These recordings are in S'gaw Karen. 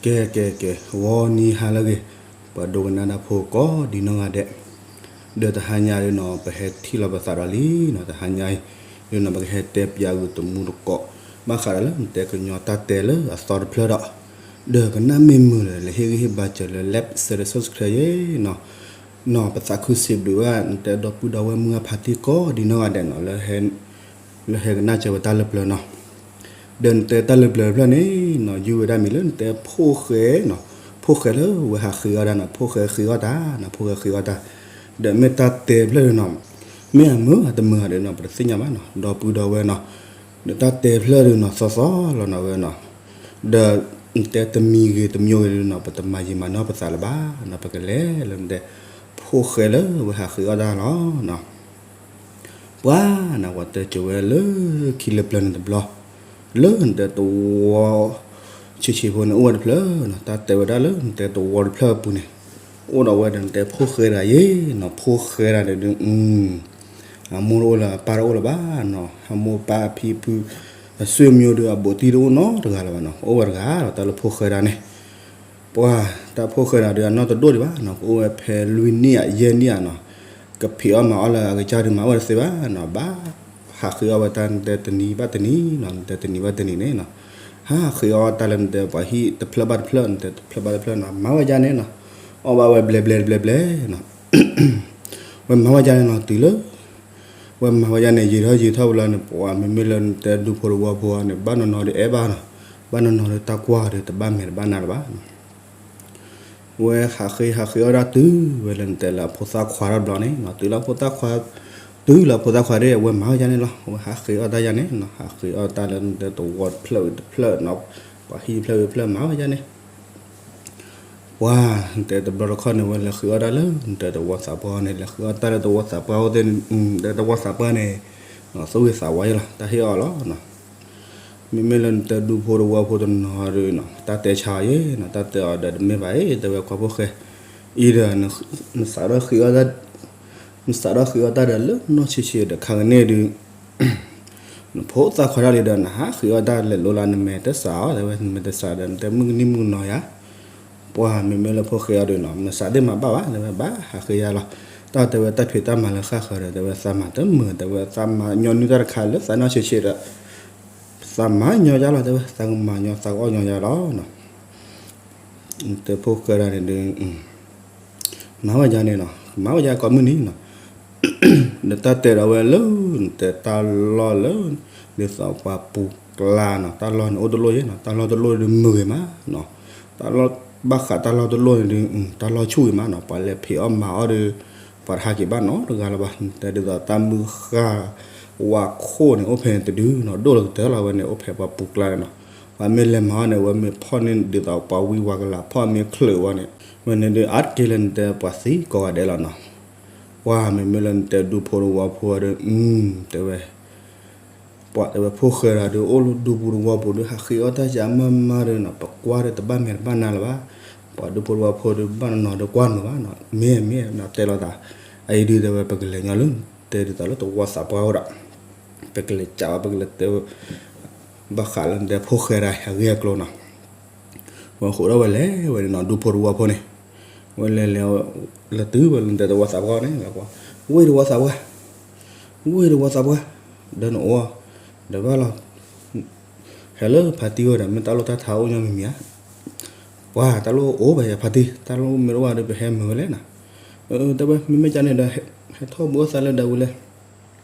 ကဲ ကဲ ကဲ ဂီၤနံၤဟါလၢအဂ့ၤ, ပှၤဒိကနၣ်တၢ်ဖိကိးဒံနီၢ်ဂၤဒဲး, ဒီးတဟါညါဒုးနီၤ ပဟဲထံၣ်လိာ်ပသးဒီးလံနီၤ, တဟါညါအံၤဒုးနီၤ ပကဟဲတဲပၠးဂုာ်တမူတကိး ဘၣ်ဃးဒီးလၢနတဲကညီတၢ်တဲလၢအသီတဖျၢၣ်ဒီး, ဒီးကနၣ်မ့ၢ်မုာ်ဒီး လဲၤဟ့ၣ်ဂံၢ်ဟ့ၣ်ဘါစၢၤလၢ like share subscribe ယဲနီၤ, နီၤ ပသးခုစံးဘျုးဘၣ် နတဲဒီပုၢ်ဒီဝဲၢ်မုၢ်ဂၢ်ဖါတံၢ်ကိးဒံနီၢ်ဂၤဒဲးနီၤ လၢ လၢဟဲကနၣ်စၢၤဝဲတၢ်လၢပျၢၤနီၤ, ဒီးနတဲတၢ်လၢပျၢၤတဖျၢၣ်န့ၣ်နီၤ ယုၢ်ဝဲဒၣ်မံၤလၢနတဲဖိၣ်ဃဲနီၤ, ဖိၣ်ဃဲလၢဝဲဟးဃ့အီၣ်တၢ်နီၤ, ဖိၣ်ဃဲဃ့အီၣ်တၢ်နီၤ, ဖိၣ်ဃဲဃ့အီၣ်တၢ်, ဒီးမ့ၢ်တၢ်တဲဖျၢၣ်ဒီးနီၤ, မ့ၢ်အမုာ်အတမုာ်ဒီးနီၤ ပတသ့ၣ်ညါဘၣ်နီၤ, ဒီပုၢ်ဒီဝဲၢ်နီၤ, ဒီးတၢ်တဲဖျၢၣ်ဒီးနီၤ သီသီလီၤနီၤဝဲနီၤ, ဒီးနတဲတမံၤဂ့ၤတမံၤဂ့ၤဒီးနီၤ ပတမၤယံာ်မၤနီၢ်ပသးလၢၤဘၣ်နီၤ, ပကလဲၤလၢနတဲ ဖိၣ်ဃဲလၢဝဲဟးဃ့အီၣ်တၢ်လီၤနီၤ ပှၤနီၤ ပှၤတဲစၢၤဝဲလၢခံလၢပျၢၤန့ၣ်တဘျီ, လၢနတဲသဝီ ဆံးဆံးဖိန့ၣ် အိၣ်ဝဲတဖျၢၣ်နီၤ, တၢ်တဲဝဲဒၣ်လၢနတဲသဝီတဖျၢၣ်အပူၤန့ၣ်, အိၣ်ဒီးဝဲဒီးနတဲဖိၣ်ဃဲတဂၤယဲနီၤ, ဖိၣ်ဃဲတဂၤန့ၣ်ဒုး အမိၢ်တအိၣ်လၢၤ အပၢ်တအိၣ်လၢၤဘၣ်နီၤ, အမိၢ်ပၢ်ဖံဖု အဆွေမျိုးဒုး အဘူးတံၢ်တအိၣ်နီတဂၤလၢၤဘၣ်နီၤ, အိၣ်ဝဲတဂၤဒီးတၢ်လၢဖိၣ်ဃဲတဂၤန့ၣ် ပှၤတၢ်ဖိၣ်ဃဲတဂၤဒီး အနီၢ်တဒိၣ်ဒံးဘၣ်နီၤ, ကအိၣ်ဝဲဖဲလွံၢ်နံၣ်အယဲၢ်နံၣ်ဧါနီၤ, ကဖံးအီၣ်မၤအီၣ်လၢအကစၢ်ဒုးမၤဝဲတသ့ဘၣ်နီၤ, ဘၣ်ဟးဃ့အီၣ်ဝဲတၢ်နတဲတနံၤဘၣ်တနံၤနီၤ, နတဲတနံၤဘၣ်တနံၤန့ၣ်နီၤ, ဟးဃ့အီၣ်တၢ်လၢနတဲပှၤဟံၣ်တဖျၢၣ်ဘၣ်တဖျၢၣ် နတဲတဖျၢၣ်ဘၣ်တဖျၢၣ်နီၤ, မၤဝဲဒ်န့ၣ်နီၤ, အီၣ်ဘၣ်ဝဲဘျဲဘျဲဘျဲဘျဲနီၤ ဝဲမၤဝဲဒ်န့ၣ်နီၤ, တုၤလၢ ဝဲမၤဝဲဒ်န့ၣ် ယံာ်ထီၣ်ယံာ်ထီၣ်ဝဲလီၤန့ၣ် ပှၤမ့မ့ၢ်လၢနတဲဒူဖိတဝီဖိန့ၣ် ဘၣ်နီၢ်နီၢ်ဒီးအဲၣ်ဘၣ်နီၤ, ဘၣ်နီၢ်နီၢ်ဒီးတၢ်ကွၢ်ဒီးတဘၣ်မဲာ်တဘၣ်နါလၢၤဘၣ်နီၤ, ဝဲဟးဃ့ဟးဃ့အီၣ်ဒၣ်တုၤဝဲလၢနတဲလၢအဖိသၣ်ခွါထီၣ်တဘျီန့ၣ်နီၤ, တုၤလၢအဖိသၣ်ခွါ တုၤလၢအဖိသၣ်ခွါဒီး အဝဲမၤဝဲဒ်န့ၣ်လီၤ, အဝဲဟးဃ့အီၣ်တၢ်ယါန့ၣ်နီၤ, ဟးဃ့အီၣ်တၢ်လၢနတဲသဝီတဖျၢၣ်တဖျၢၣ်နီၤ, ပှၤဟံၣ်တဖျၢၣ်တဖျၢၣ်မၤဝဲဒ်န့ၣ် ပှၤ နတဲတဘျီတခီၣ်န့ၣ် ဝဲလဲၤဃ့အီၣ်တၢ်လၢ နတဲသဝီသးပှၢ်န့ၣ် လဲၤဃ့အီၣ်တၢ်လၢသဝီသးပှၢ်အိၣ်သ့ၣ်, နတဲသဝီသးပှၢ်န့ၣ် သူၣ်ဂ့ၤသးဝါယဲလီၤ တၢ်ဟ့ၣ်အီၣ်လီၤနီၤ, မ့မ့ၢ်လၢနတဲဒူဖိတဝီဖိတနီၤဒီးနီၤ တၢ်တဲဆါအီၤယဲနီၤ တၢ်တဲအီၤဒီးတမ့ၢ်ဘၣ်အံၤ တဲဝဲခွါဖိၣ်ဃဲ, အံၤဒီး နစးထီၣ်ဃ့အီၣ်တၢ်, နစးထီၣ်ဃ့အီၣ်တၢ်ဒီးလၢနီၢ်ဆံးဆံးဒီးခါကန့ၣ်ဒုး နဖိသၣ်ခွါတၢ်လံဒီး နဟးဃ့အီၣ်တၢ်လဲၤလိၤလၢနမဲာ်တစးအီၤ တဲဝဲ နမဲာ်တစးဒီး နတဲမုၢ်ကနံၣ်မုၢ်ကနီၤယါ, ပှၤမ့မ့ၢ်လၢဖိၣ်ဃဲအီၤဒီးနီၤ နစးသ့ၣ်မၤဘၣ်ဘၣ် တဲဝဲဘၣ်ဟးဃ့ယါလီၤ, တၢ်တဲဝဲတၢ်ဖံးတၢ်မၤလၢဃၣ်ဃၢၤဒီး တဲဝဲသးမၤတမုာ် တဲဝဲသးမၤညီနုၢ်တၢ်တခါလၢသးနီၢ်ဆံးဆံးဒီး သးမၤညီယါလီၤ တဲဝဲ သးကမၤညီသးကအီၣ်ညီယါလီၤနီၤ, နတဲဖိၣ်ဃဲတၢ်န့ၣ်ဒုး မၤဝဲယါန့ၣ်နီၤ မၤဝဲယါကိးမုၢ်နံၤနီၤ, နတၢ်တဲဒီးဝဲလၢ နတဲတၢ်လီၢ်လၢ ဒ်သိးပှၤပူၤကျါနီၤ တၢ်လီၢ်န့ၣ်အိၣ်တလိၣ်ယဲနီၤ တၢ်လီၢ်တလိၣ်ဒုးမုာ်ဂ့ၤမးနီၤ, တၢ်လီၢ်ဘၣ်ဃးတၢ်လီၢ်တလိၣ်န့ၣ်ဒုး တၢ်လီၢ်ဆူၣ်ဂ့ၤမးနီၤ ပှၤလဲၤဖံးအီၣ်မၤအီၣ်ဒီး ပှၤတဟးက့ၤဘၣ်နီတဂၤလၢၤဘၣ် နတဲဒ်သိးတၢ်မုၢ်ဃၢ် ဝါခိၣ်န့ၣ်အိၣ်ဖဲန့ၣ်တဒုနီၤ ဒိၣ်လီၤကတၢၢ်လီၤဝဲန့ၣ် အိၣ်ဖဲပှၤပူၤကျါန့ၣ်နီၤ, ပှၤမ့ၢ်လဲၤမၤအီၣ်န့ၣ် အဝဲမ့ၢ်ဖီၣ်န့ၢ်ဒ်သိးပှၤဝံဝါကလၤ ဖီၣ်မ့ၢ်ချုးဝဲန့ၣ် ဝဲန့ၣ်ဒုးအါတက့ၢ်လၢနတဲပှၤသံကိးဂၤဒဲးလီၤနီၤ, ပှၤမ့မ့ၢ်လၢနတဲဒူဖိတဝီဖိဒီး တဲဝဲ ပှၤတဲဝဲဖိၣ်ဃဲတၢ်ဒုး အိၣ်လၢဒူပူၤတဝီပူၤဒုး ဟးဃ့အီၣ်တၢ်ယါမးမးဒီးနီၤ ပကွၢ်ဒီးတဘၣ်မဲာ်တဘၣ်နါလၢၤဘၣ်, ပှၤဒူဖိတဝီဖိဒီး ဘၣ်နီၢ်နီၢ်ဒီးကွၢ်မုာ်ဘၣ်နီၤ မ့ၢ်မ့ၢ်နီၤတဲလီၤသး, အအံၤဒုးတဲဝဲ ပကလဲၤညီလၢ တဲဒ်သိးလၢသဝီသးပှၢ်အိၣ်ဒီး ပကလဲၤကးဝဲ ပကလဲၤတဲ ဘၣ်ဃးလၢနတဲဖိၣ်ဃဲတၢ်အဂ့ၢ်အကျိၤနီၤ ဝဲဃိးထီၣ်ဝဲလဲၤဝဲန့ၣ်နီၤ ဒူဖိတဝီဖိန့ၣ်, ဝဲလဲၤလဲၤ လဲၤတုၤဝဲလၢနတဲသဝီသးပှၢ်န့ၣ် ဝဲကွၢ်, ဝ့ၢ်တဝီသးပှၢ်, ဝ့ၢ်တဝီသးပှၢ်, ဒီးနအိၣ်, ဒီးဘၣ်လီၤ, ဟဲလၢဖါတံၢ်ဝဲဒီး မ့ၢ်တၢ်လိၣ်တၢ်ထါအိၣ်ညီမံၤမံၤဧါ, ပှၤတၢ်လိၣ်အိၣ်ဘၣ်ယၤဖါတံၢ် တၢ်လိၣ်မ့ၢ်တအိၣ်ဘၣ်ဒီး ပဟဲမုာ်ဝဲလဲၣ်နီၤ, တဲဝဲ မ့မ့ၢ်ကန့ၣ်ဒီး ဟဲထီၣ်ဘှီသးလၢဒၣ်ဝံၤလဲၣ်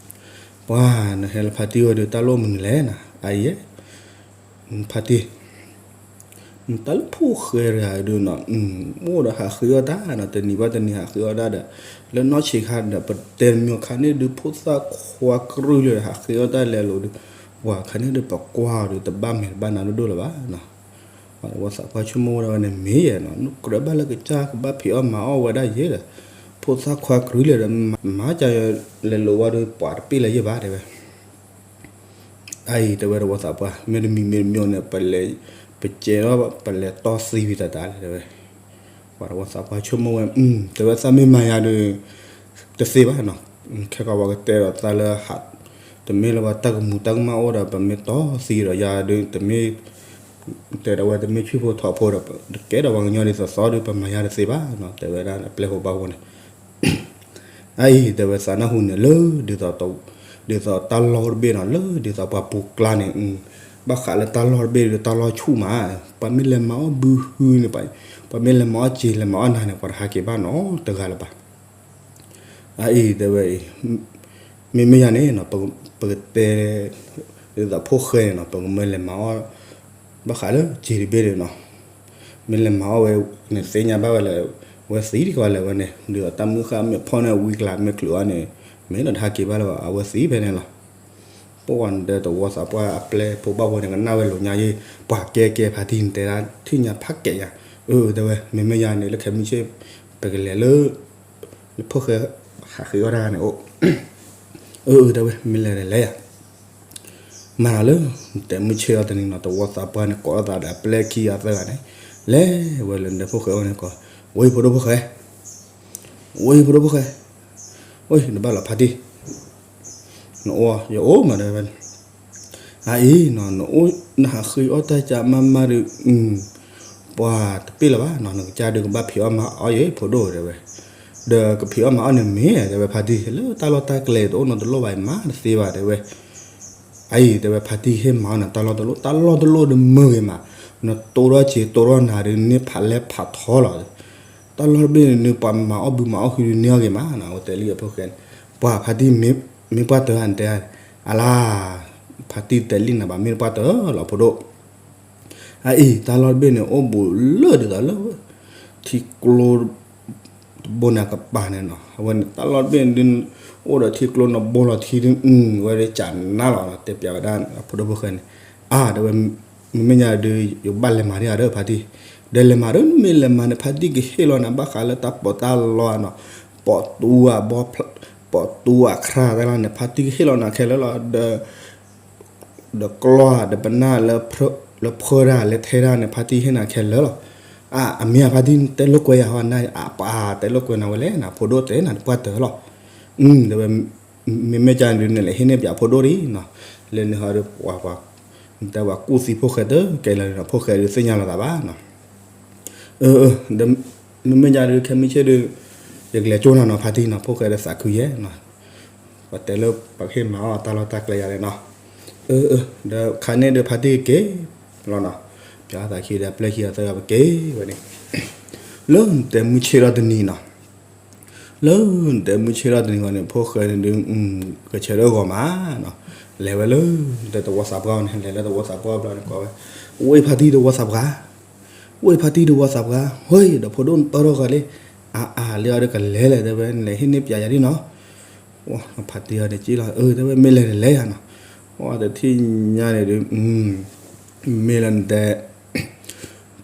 ပှၤ နဟဲလၢဖါတံၢ်ဝဲဒီး တၢ်လိၣ်မနုၤလဲၣ်နီၤ, အအံၤ, ဖါတံၢ်, တၢ်လၢဖိၣ်ဃဲတဂၤဒုးနီၤ, အိၣ်ဒီးဟးဃ့အီၣ်တၢ်နီၤ, တနံၤဘၣ်တနံၤဟးဃ့အီၣ်တၢ်ဒီး, လၢနီၢ်ဆံးခါဒီး ပတဲမ့ၢ်ခါန့ၣ်ဒုး ဖိသၣ်ခွါကရူၢ်လၢဟးဃ့အီၣ်တၢ်လဲၤလိၤဒုး, ပှၤခါန့ၣ်ဒုး ပကွၢ်အီၤဒီး တဘၣ်မဲာ်တဘၣ်နါဒိၣ်ဒိၣ်လၢၤဘၣ်နီၤ ပှၤသးပှၢ်ဆိကမိၣ်ဝဲဒၣ်ဝဲန့ၣ် မ့ၢ်ယဲနီၤ, နကြၢးဘၣ်လၢကစၢ်ကဘၣ်ဖံးအီၣ်မၤအီၣ်ဝဲဒၣ်ယဲဒီး, ဖိသၣ်ခွါကရူၢ်လဲၤဒီး မၤကလဲၤလိၤဝဲဒီး ပှၤတပ့ၢ်လၢၤယဲဘၣ်တဲဝဲ, အအံၤတဲဝဲတဝီသးပှၢ် မ့တမံၤမ့တမံၤန့ၣ် ပလဲၤ, ပကဲထီၣ် ပလဲၤတီသံဝံၤတၢ်တၢ်လဲၣ်တဲဝဲ, ပှၤတဝီသးပှၢ်ဆိကမိၣ်ဝဲ, တဲဝဲသးမ့ၢ်မၤယၤဒီး, တသ့ဘၣ်နီၤ, ခဲကီးပှၤကတဲဒီးသးလၢဟး, တမ့ၢ်လၢပှၤတၢ်ကမူၤတၢ်ကမၣ်အိၣ်ဒီး ပမ့ၢ်တီသံဒီးယၤဒီး တမ့ၢ် တဲဒၣ်ဝဲတမ့ၢ်ဆံၣ်ဖိထီဖိဒီး တကဲဒီးပှၤကညီဒ်သိးသိးဒီး ပမၤယၤတသ့ဘၣ်နီၤ, တဲဝဲဒၣ်အပျဲၢ်ဖိဘၣ်ဖိန့ၣ် အအံၤ တဲဝဲသးနၢ်ဟူန့ၣ်လၢ ဒ်သိး ဒ်သိးတၢ်လီၢ်တဘ့ၣ်နီၤ လၢဒ်သိးပှၤပူၤကျါန့ၣ်, ဘၣ်ဃးလၢတၢ်လီၢ်တဘ့ၣ်ဒီးတၢ်လီၢ်ဆူၣ်မး, ပှၤမ့ၢ်လဲၤမၤအီၣ်ဘုဟုန့ၣ်, ပှၤမ့ၢ်လဲၤမၤအီၣ်စ့လဲၤမၤအီၣ်နၤန့ၣ် ပှၤတဟးက့ၤဘၣ်နီတဂၤလၢၤဘၣ်. အအံၤ တဲဝဲအံၤ, မ့မ့ၢ်ယၤန့ၣ် ပကတဲ ဒ်သိးဖိၣ်ဃဲန့ၣ်နီၤ ပကမၢလဲၤမၤအီၣ် ဘၣ်ဃးလၢစ့တဘ့ၣ်န့ၣ်နီၤ, မ့ၢ်လဲၤမၤအီၣ်ဝဲန့ၣ် သ့ၣ်ညါဘၣ်ဝဲလၢ အဝဲသံတကီၢ်လဲၣ်ဝဲန့ၣ် ဒ်သိးတၢ်မုၢ်ဃၢ်မ့ၢ်ဖီၣ်န့ၢ်ဝံကျါမ့ၢ်ချုးအီၤန့ၣ် မ့ၢ်ဒီးတဟးက့ၤဘၣ်လၢၤဘၣ် အဝဲသံဖဲန့ၣ်လီၤ. ပှၤဒီးတဝီသးပှၢ်အပျဲၢ်ဖိဘၣ်ဖိန့ၣ် ကနၣ်ဝဲလိာ်ညါယ့ၣ် ပှၤကဲကဲဖါတံၢ်န့ၣ် တဲဒၣ်ထံၣ်ညါဖးကဲယၤ, အၢ တဲဝဲ မ့မ့ၢ်ယၤန့ၣ် လၢခဲမုၢ်ဆ့ၣ် ပကလဲၤလၢ လၢဖိၣ်ဃဲ ဟးဃ့အီၣ်တၢ်ဂၤန့ၣ်အိၣ်, အၢ အၢ တဲဝဲ မ့ၢ်လဲၤလဲၤယၤ မၤလၢ တဲမုၢ်ဆ့ၣ်အီၤတနံၤနီၤ တဝီသးပှၢ်န့ၣ် ကိးထီၣ်သးဒီးအပျဲၢ်ခံဂၤသၢဂၤန့ၣ် လဲၤဝဲလၢနဖိၣ်ဃဲအိၣ်န့ၣ်ကီး, ဝဲဖိဒိၣ်ဖိၣ်ဃဲ, ဝဲဖိဒိၣ်ဖိၣ်ဃဲ, ဝဲ နဘၣ်လီၤဖါတံၢ်, နအိၣ် ယအိၣ်မးဒီးဝဲ အအံၤနီၤ နအိၣ်နဟးဃ့အီၣ်တၢ်ကၢမးမးဒီး ပှၤတပ့ၢ်လၢၤဘၣ်နီၤ နကစၢ်ဒုးကဘၣ်ဖံးအီၣ်မၤအီၣ်ယဲ ဖိဒိၣ်တဲဝဲ, ဒီးကဖံးအီၣ်မၤအီၣ်န့ၣ်မ့ၢ်တဲဝဲဖါတံၢ် လၢတၢ်လီၢ်တၢ်ကျဲတအိၣ်နီတလိၣ်ဘၣ် မၤတသ့ဘၣ်တဲဝဲ, အအံၤတဲဝဲဖါတံၢ်ဟ့ၣ်မၤအီၣ်နၤတၢ်လီၢ်တလိၣ် တၢ်လီၢ်တလိၣ်ဒီးမုာ်ဂ့ၤမး, နတိၢ်ထီၣ်စ့တိၢ်ထီၣ်နၤဒီးန့ၢ်ဖးလဲၢ်ဖးထီလီၤ တၢ်လီၢ်တဘ့ၣ်န့ၣ် ပှၤမၤအီၣ်ဘုမၤအီၣ်ဃုဒုးန့ၢ်အီၣ်ဂ့ၤမးနီၤ အဝဲတဲလံအဖိၣ်ဃဲန့ၣ်, ပှၤဖါတံၢ် မ့ၢ်ပှၢ်တၢ်ဧါ နတဲ, အလါ, ဖါတံၢ်တဲလံနၤဘၣ် မ့ၢ်ပှၢ်တၢ်လီၤဖိဒိၣ်, အအံၤ တၢ်လီၢ်တဘ့ၣ်န့ၣ် အိၣ်ဘူးလၢဒ်သိးလၢ ထံကျိ တဘိန့ၣ်အကပၤန့ၣ်နီၤ အဝဲန့ၣ် တၢ်လီၢ်တဘ့ၣ်န့ၣ်ဒုး အိၣ်ဒီးထံကျိနဘိလီၤထံဒုး ဝဲဒၣ်ကနါလီၤ တဲပျးဝဲဒၣ်ဖိဒိၣ်ဖိၣ်ဃဲန့ၣ်, အါ တဲဝဲ မ့မ့ၢ်ညါဒုး ယဘၣ်လဲၤမၤဒံးဧါဒီးဖါတံၢ်, ဒီးလဲၤမၤဒီး မ့ၢ်လဲၤမၤန့ၣ် ဖါတံၢ်ကဟ့ၣ်လီၤနၤ ဘၣ်ဃးလၢတၢ်ပီးတၢ်လီဧါနီၤ, ပီးတူဧါ ဘီဖျး, ပီးတူဧါ ခရၣ်တၢ်လီၢ်န့ၣ် ဖါတံၢ်ကဟ့ၣ်လီၤနၤခဲလၢာ်လီၤ ဒီး ဒီးကျီၢ်ဧါ ဒီးပနၢ် လၢဖၢတၢ်လဲၤထဲတၢ်န့ၣ် ဖါတံၢ်ဟ့ၣ်နၤခဲလၢာ်လီၤ, အါ အမ့ၢ်ဧါ ဖါတံၢ်တဲလိာ်ကွဲယၤဟီ နပှၤတဲလိာ်ကွဲနၤဝဲလဲၣ်နၤ ဖိဒိၣ်တဲနၤတပှၢ်တၢၢ်လီၤ, တဲဝဲ မ့မ့ၢ်ကန့ၣ်ဒုး နလဲၤဟ့ၣ်န့ၢ်ပၠးဖိဒိၣ်ဒံးနီၤ, လၢန့ၣ်ဟီဒီး ပှၤ နတဲပှၤကူၣ်သံဖိၣ်ဃဲတကဲလၢၤန့ၣ် ဖိၣ်ဃဲဒုးသ့ၣ်ညါလီၤသးဘၣ်နီၤ, အၢ အၢ ဒီး မ့မ့ၢ်ညါဒုး ခဲမုၢ်ဆ့ၣ်ဒုး ယကလဲၤကၠိနၤနီၤ ဖါတံၢ်နီၤ ဖိၣ်ဃဲဒီးသးခုယဲနီၤ, ပှၤတဲလၢပှၤကဟ့ၣ်မၤအီၣ်တၢ်လီၢ်တၢ်ကျဲယၤန့ၣ်နီၤ, အၢ အၢ ဒီးခါန့ၣ်ဒီးဖါတံၢ်က့ၤလီၤနီၤ, ပၠးသးခံဒီးအပျဲၢ်ခံဂၤသၢဂၤပက့ၤဝဲန့ၣ်, လၢနတဲမုၢ်ဆ့ၣ်ထီၣ်တနံၤနီၤ လၢနတဲမုၢ်ဆ့ၣ်ထီၣ်တနံၤဂီၢ်န့ၣ် ဖိၣ်ဃဲန့ၣ်ဒုး ကဆၢထၢၣ်ဂီၤမးနီၤ, လဲၤဝဲလၢ နတဲတဝီသးပှၢ်န့ၣ် လဲၤလၢတဝီသးပှၢ်ဘျီန့ၣ် ကိးဝဲ, ဝဲဖါတံၢ်တဝီသးပှၢ်, ဝဲဖါတံၢ်တဝီသးပှၢ် ဟဲဒီးဖိဒိၣ်နတီထီၣ်ဃီလံ, အါအါလၢအီၤဒီးကလဲၤလဲၣ် တဲဝဲ နလဲၤဟ့ၣ်န့ၢ်ပၠးယၤဒ်နီၤ, ဖါတံၢ်အီၤန့ၣ်က့လီၤ အၢ တဲဝဲမ့ၢ်လဲၤန့ၣ်လဲၤယၤနီၤ, တထံၣ်ညါန့ၣ်ဒုး မ့ၢ်လၢနတဲ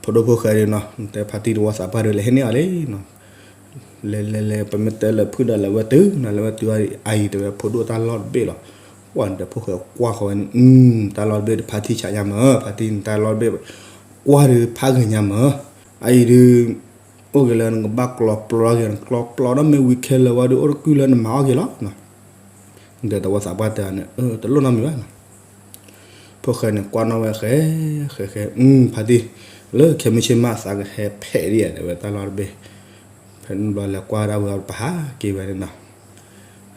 ဖိဒိၣ်ဖိၣ်ဃဲဒုးနီၤ နတဲဖါတံၢ်တဝီသးပှၢ်ဒုး လဲၤဟ့ၣ်န့ၢ်အီၤလံနီၤ, လဲၤလဲၤလဲၤ ပမ့ၢ်တဲလၢဖုၣ်ဒီးလဲၤဝဲတုၤနီၤ လဲၤဝဲတုၤအံၤ တဲဝဲဖိဒိၣ်တၢ်လီၢ်တဘ့ၣ်လီၤ, ပှၤနတဲဖိၣ်ဃဲကွၢ်ဃီဝဲန့ၣ် တၢ်လီၢ်တဘ့ၣ်တဖါတံၢ်ဆးညါမၢ် ဖါတံၢ်နတၢ်လီၢ်တဘ့ၣ် ကွၢ်ဒုးဖးဂ့ၤညါမၢ်, အအံၤဒုး အိၣ်က့ၤလၢနကဘၣ်ကျီပျီထီၣ်က့ၤ နကျီပျီထီၣ်မ့ၢ်ဝံၤခဲလၢာ်ဝဲဒုး အိၣ်တကုၢ်လၢနမၤအီၣ်က့ၤလီၤ ဒီးတဝီသးပှၢ်တဲန့ၣ် တလိၣ်နီတမံၤဘၣ်နီၤ, ဖိၣ်ဃဲန့ၣ် ကွၢ်နီၣ်ဝဲဃဲ ဃဲ ဃဲ ဖါတံၢ် လၢခဲမုၢ်ဆ့ၣ်မးသးကဟဲဖဲးဒံးဧါ တဲဝဲတၢ်လီၢ်တဘ့ၣ်, ဖဲန့ၣ်ဘျီလဲၤကွၢ်ဒၣ်ဝဲပဟးက့ၤဝဲန့ၣ်နီၤ,